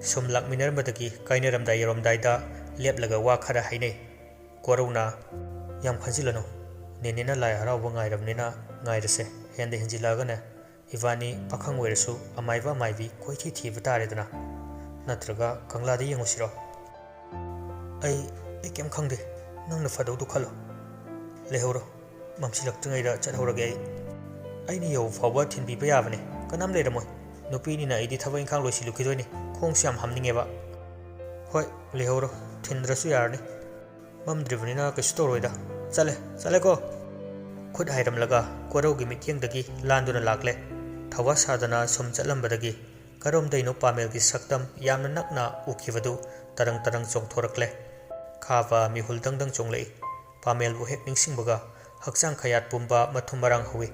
ꯁꯨꯝ ꯂꯥꯛꯃꯤꯟꯅꯔꯝꯕꯗꯒꯤ ꯀꯥꯏꯅꯔꯝꯗꯥꯏ ꯌꯧꯔꯝꯗꯥꯏꯗ ꯂꯦꯞꯂꯒ ꯋꯥ ꯈꯔ ꯍꯥꯏꯅꯩ꯫ ꯀꯣꯔꯧꯅ, "ꯌꯥꯝ ꯈꯟꯖꯤꯜꯂꯅꯨ, ꯅꯦꯅꯦꯅ ꯂꯥꯏ ꯍꯔꯥꯎꯕ ꯉꯥꯏꯔꯕꯅꯤꯅ ꯉꯥꯏꯔꯁꯦ, ꯍꯦꯟꯗ ꯍꯦꯟꯖꯤꯜꯂꯛꯑꯒꯅꯦ ꯏꯕꯥꯅꯤ ꯄꯥꯈꯪ ꯑꯣꯏꯔꯁꯨ ꯑꯃꯥꯏꯕ ꯑꯃꯥꯏꯕꯤ ꯀꯣꯏꯊꯤ ꯊꯤꯕ ꯇꯥꯔꯦꯗꯅ꯫ ꯅꯠꯇ꯭ꯔꯒ ꯀꯪꯂꯥꯗ ꯌꯦꯡꯉꯨꯁꯤꯔꯣ?" "ꯑꯩ, ꯑꯩ ꯀꯩꯝ ꯈꯪꯗꯦ, ꯅꯪꯅ ꯐꯗꯧꯗꯨ ꯈꯜꯂꯣ꯫ ꯂꯩꯍꯧꯔꯣ, ꯃꯝꯁꯤꯜꯂꯛꯇ꯭ꯔꯤꯉꯩꯗ ꯆꯠꯍꯧꯔꯒꯦ ꯑꯩ꯫ ꯑꯩꯅ ꯌꯧꯕ ꯐꯥꯎꯕ ꯊꯤꯟꯕꯤꯕ ꯌꯥꯕꯅꯦ, ꯀꯅꯥꯝ ꯂꯩꯔꯝꯃꯣꯏ꯫ ꯅꯨꯄꯤꯅꯤꯅ ꯑꯩꯗꯤ ꯊꯕꯛ ꯏꯪꯈꯥꯡ ꯂꯣꯏꯁꯤꯜꯂꯨꯈꯤꯗꯣꯏꯅꯤ, ꯈꯣꯡꯁꯨ ꯌꯥꯝ ꯍꯥꯝꯅꯤꯡꯉꯦꯕ꯫" "ꯍꯣꯏ, ꯂꯩꯍꯧꯔꯣ, ꯊꯤꯟꯗ꯭ꯔꯁꯨ ꯌꯥꯔꯅꯤ꯫ ꯃꯝꯗ꯭ꯔꯤꯕꯅꯤꯅ ꯀꯩꯁꯨ ꯇꯧꯔꯣꯏꯗ꯫ ꯆꯠꯂꯦ, ꯆꯠꯂꯦꯀꯣ꯫" ꯈꯨꯠ ꯍꯥꯏꯔꯝꯂꯒ ꯀꯣꯔꯧꯒꯤ ꯃꯤꯠꯌꯦꯡꯗꯒꯤ ꯂꯥꯟꯗꯨꯅ ꯂꯥꯛꯂꯦ꯫ ꯊꯋꯥ ꯁꯥꯗꯅ ꯁꯨꯝ ꯆꯠꯂꯝꯕꯗꯒꯤ ꯀꯔꯣꯝꯗꯩꯅꯣ ꯄꯥꯃꯦꯜꯒꯤ ꯁꯛꯇꯝ ꯌꯥꯝꯅ ꯅꯛꯅ ꯎꯈꯤꯕꯗꯨ ꯇꯔꯪ ꯇꯔꯪ ꯆꯣꯡꯊꯣꯔꯛꯂꯦ꯫ ꯈꯥꯕ ꯃꯤꯍꯨꯜ ꯗꯪ ꯗꯪ ꯆꯣꯡꯂꯛꯏ꯫ ꯄꯥꯃꯦꯜꯕꯨ ꯍꯦꯛ ꯅꯤꯡꯁꯤꯡꯕꯒ ꯍꯛꯆꯥꯡ ꯈꯌꯥꯠ ꯄꯨꯝꯕ ꯃꯊꯨꯝ ꯃꯔꯥꯡ ꯍꯧꯏ꯫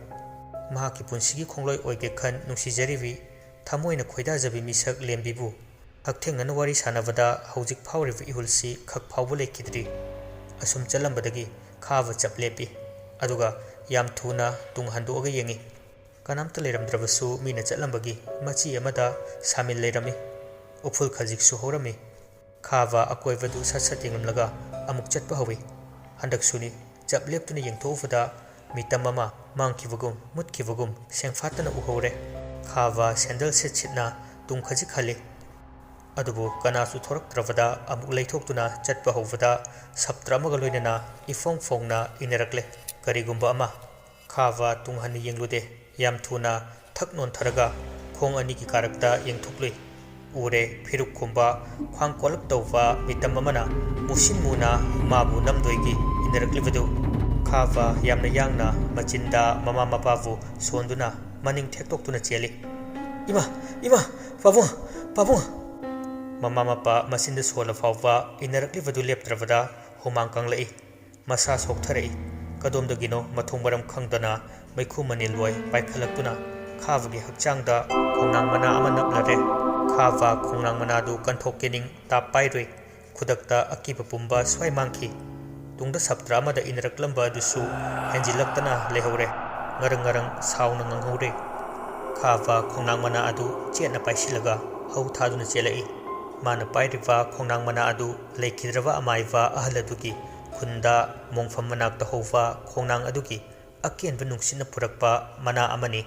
ꯃꯍꯥꯛꯀꯤ ꯄꯨꯟꯁꯤꯒꯤ ꯈꯣꯡꯂꯣꯏ ꯑꯣꯏꯒꯦ ꯈꯟ ꯅꯨꯡꯁꯤꯖꯔꯤꯕꯤ, ꯊꯃꯣꯏꯅ ꯈꯣꯏꯗꯥꯖꯕꯤ ꯃꯤꯁꯛ ꯂꯦꯝꯕꯤꯕꯨ ꯍꯛꯊꯦꯡꯅꯅ ꯋꯥꯔꯤ ꯁꯥꯟꯅꯕꯗ ꯍꯧꯖꯤꯛ ꯐꯥꯎꯔꯤꯕ ꯏꯍꯨꯜꯁꯤ ꯈꯛ ꯐꯥꯎꯕ ꯂꯩꯈꯤꯗ꯭ꯔꯤ꯫ ꯑꯁꯨꯝ ꯆꯠꯂꯝꯕꯗꯒꯤ ꯈꯥꯕ ꯆꯞ ꯂꯦꯞꯄꯤ, ꯑꯗꯨꯒ ꯌꯥꯝ ꯊꯨꯅ ꯇꯨꯡ ꯍꯟꯗꯣꯛꯑꯒ ꯌꯦꯡꯉꯤ꯫ ꯀꯅꯥꯝꯇ ꯂꯩꯔꯝꯗ꯭ꯔꯕꯁꯨ ꯃꯤꯅ ꯆꯠꯂꯝꯕꯒꯤ ꯃꯆꯤ ꯑꯃꯗ ꯁꯥꯃꯤꯜ ꯂꯩꯔꯝꯃꯤ꯫ ꯎꯐꯨꯜ ꯈꯖꯤꯛꯁꯨ ꯍꯧꯔꯝꯃꯤ꯫ ꯈꯥꯕ ꯑꯀꯣꯏꯕꯗꯨ ꯁꯠ ꯁꯠ ꯌꯦꯡꯂꯝꯂꯒ ꯑꯃꯨꯛ ꯆꯠꯄ ꯍꯧꯏ꯫ ꯍꯟꯗꯛꯁꯨꯅꯤ꯫ ꯆꯞ ꯂꯦꯞꯇꯨꯅ ꯌꯦꯡꯊꯣꯛꯎꯕꯗ ꯃꯤꯇꯝ ꯑꯃ ꯃꯥꯡꯈꯤꯕꯒꯨꯝ ꯃꯨꯠꯈꯤꯕꯒꯨꯝ ꯁꯦꯡꯐꯥꯠꯇꯅ ꯎꯍꯧꯔꯦ꯫ ꯈꯥꯕ ꯁꯦꯟꯗꯜ ꯁꯤꯠ ꯁꯤꯠꯅ ꯇꯨꯡ ꯈꯖꯤꯛ ꯍꯜꯂꯤ꯫ ꯑꯗꯨꯕꯨ ꯀꯅꯥꯁꯨ ꯊꯣꯔꯛꯇ꯭ꯔꯕꯗ ꯑꯃꯨꯛ ꯂꯩꯊꯣꯛꯇꯨꯅ ꯆꯠꯄ ꯍꯧꯕꯗ ꯁꯞꯇ꯭ꯔ ꯑꯃꯒ ꯂꯣꯏꯅꯅ ꯏꯐꯣꯡ ꯐꯣꯡꯅ ꯏꯟꯅꯔꯛꯂꯦ꯫ ꯀꯔꯤꯒꯨꯝꯕ ꯑꯃ꯫ ꯈꯥꯕ ꯇꯨꯡ ꯍꯟꯅ ꯌꯦꯡꯂꯨꯗꯦ꯫ ꯌꯥꯝ ꯊꯨꯅ ꯊꯛ ꯅꯣꯟꯊꯔꯒ ꯈꯣꯡ ꯑꯅꯤꯒꯤ ꯀꯥꯔꯛꯇ ꯌꯦꯡꯊꯣꯛꯂꯨꯏ꯫ ꯎꯔꯦ, ꯐꯤꯔꯨꯛ ꯈꯨꯝꯕ, ꯈ꯭ꯋꯥꯡ ꯀꯣꯜꯂꯞ ꯇꯧꯕ ꯃꯤꯇꯝ ꯑꯃꯅ ꯃꯨꯁꯤꯟ ꯃꯨꯅ ꯃꯥꯕꯨ ꯅꯝꯗꯣꯏꯒꯤ ꯏꯟꯅꯔꯛꯂꯤꯕꯗꯨ꯫ ꯈꯥꯕ ꯌꯥꯝꯅ ꯌꯥꯡꯅ ꯃꯆꯤꯟꯗ ꯃꯃꯥ ꯃꯄꯥꯕꯨ ꯁꯣꯟꯗꯨꯅ ꯃꯅꯤꯡ ꯊꯦꯛꯇꯣꯛꯇꯨꯅ ꯆꯦꯜꯂꯤ꯫ "ꯏꯃꯥ! ꯏꯃꯥ! ꯄꯥꯕꯨꯡ! ꯄꯥꯕꯨꯡ!" ꯃꯃꯥ ꯃꯄꯥ ꯃꯆꯤꯟꯗ ꯁꯣꯜꯂ ꯐꯥꯎꯕ ꯏꯟꯅꯔꯛꯂꯤꯕꯗꯨ ꯂꯦꯞꯇ꯭ꯔꯕꯗ ꯍꯨꯃꯥꯡ ꯀꯪꯂꯛꯏ꯫ ꯃꯁꯥ ꯁꯣꯛꯊꯔꯛꯏ꯫ ꯀꯗꯣꯝꯗꯒꯤꯅꯣ ꯃꯊꯣꯡ ꯃꯔꯝ ꯈꯪꯗꯅ ꯃꯩꯈꯨ ꯃꯅꯤꯜ ꯑꯣꯏ ꯄꯥꯏꯈꯠꯂꯛꯇꯨꯅ ꯈꯥꯕꯒꯤ ꯍꯛꯆꯥꯡꯗ ꯈꯣꯡꯅꯥꯡ ꯃꯅꯥ ꯑꯃ ꯅꯞꯂꯔꯦ꯫ ꯈꯥꯕ ꯈꯣꯡꯅꯥꯡ ꯃꯅꯥꯗꯨ ꯀꯟꯊꯣꯛꯀꯦ ꯅꯤꯡ ꯇꯥꯞ ꯄꯥꯏꯔꯨꯏ꯫ ꯈꯨꯗꯛꯇ ꯑꯀꯤꯕ ꯄꯨꯝꯕ ꯁ꯭ꯋꯥꯏ ꯃꯥꯡꯈꯤ꯫ ꯇꯨꯡꯗ ꯁꯞꯇ꯭ꯔ ꯑꯃꯗ ꯏꯟꯅꯔꯛꯂꯝꯕ ꯑꯗꯨꯁꯨ ꯍꯦꯟꯖꯤꯜꯂꯛꯇꯅ ꯂꯩꯍꯧꯔꯦ꯫ ꯉꯔꯪ ꯉꯔꯪ ꯁꯥꯎꯅ ꯉꯪꯍꯧꯔꯦ꯫ ꯈꯥꯕ ꯈꯣꯡꯅꯥꯡ ꯃꯅꯥ ꯑꯗꯨ ꯆꯦꯠꯅ ꯄꯥꯏꯁꯤꯜꯂꯒ ꯍꯧ ꯊꯥꯗꯨꯅ ꯆꯦꯜꯂꯛꯏ꯫ ꯃꯥꯅ ꯄꯥꯏꯔꯤꯕ ꯈꯣꯡꯅꯥꯡ ꯃꯅꯥ ꯑꯗꯨ ꯂꯩꯈꯤꯗ꯭ꯔꯕ ꯑꯃꯥꯏꯕ ꯑꯍꯜ ꯑꯗꯨꯒꯤ ꯈꯨꯟꯗ ꯃꯣꯡꯐꯝ ꯃꯅꯥꯛꯇ ꯍꯧꯕ ꯈꯣꯡꯅꯥꯡ ꯑꯗꯨꯒꯤ ꯑꯀꯦꯟꯕ ꯅꯨꯡꯁꯤꯠꯅ ꯄꯨꯔꯛꯄ ꯃꯅꯥ ꯑꯃꯅꯤ꯫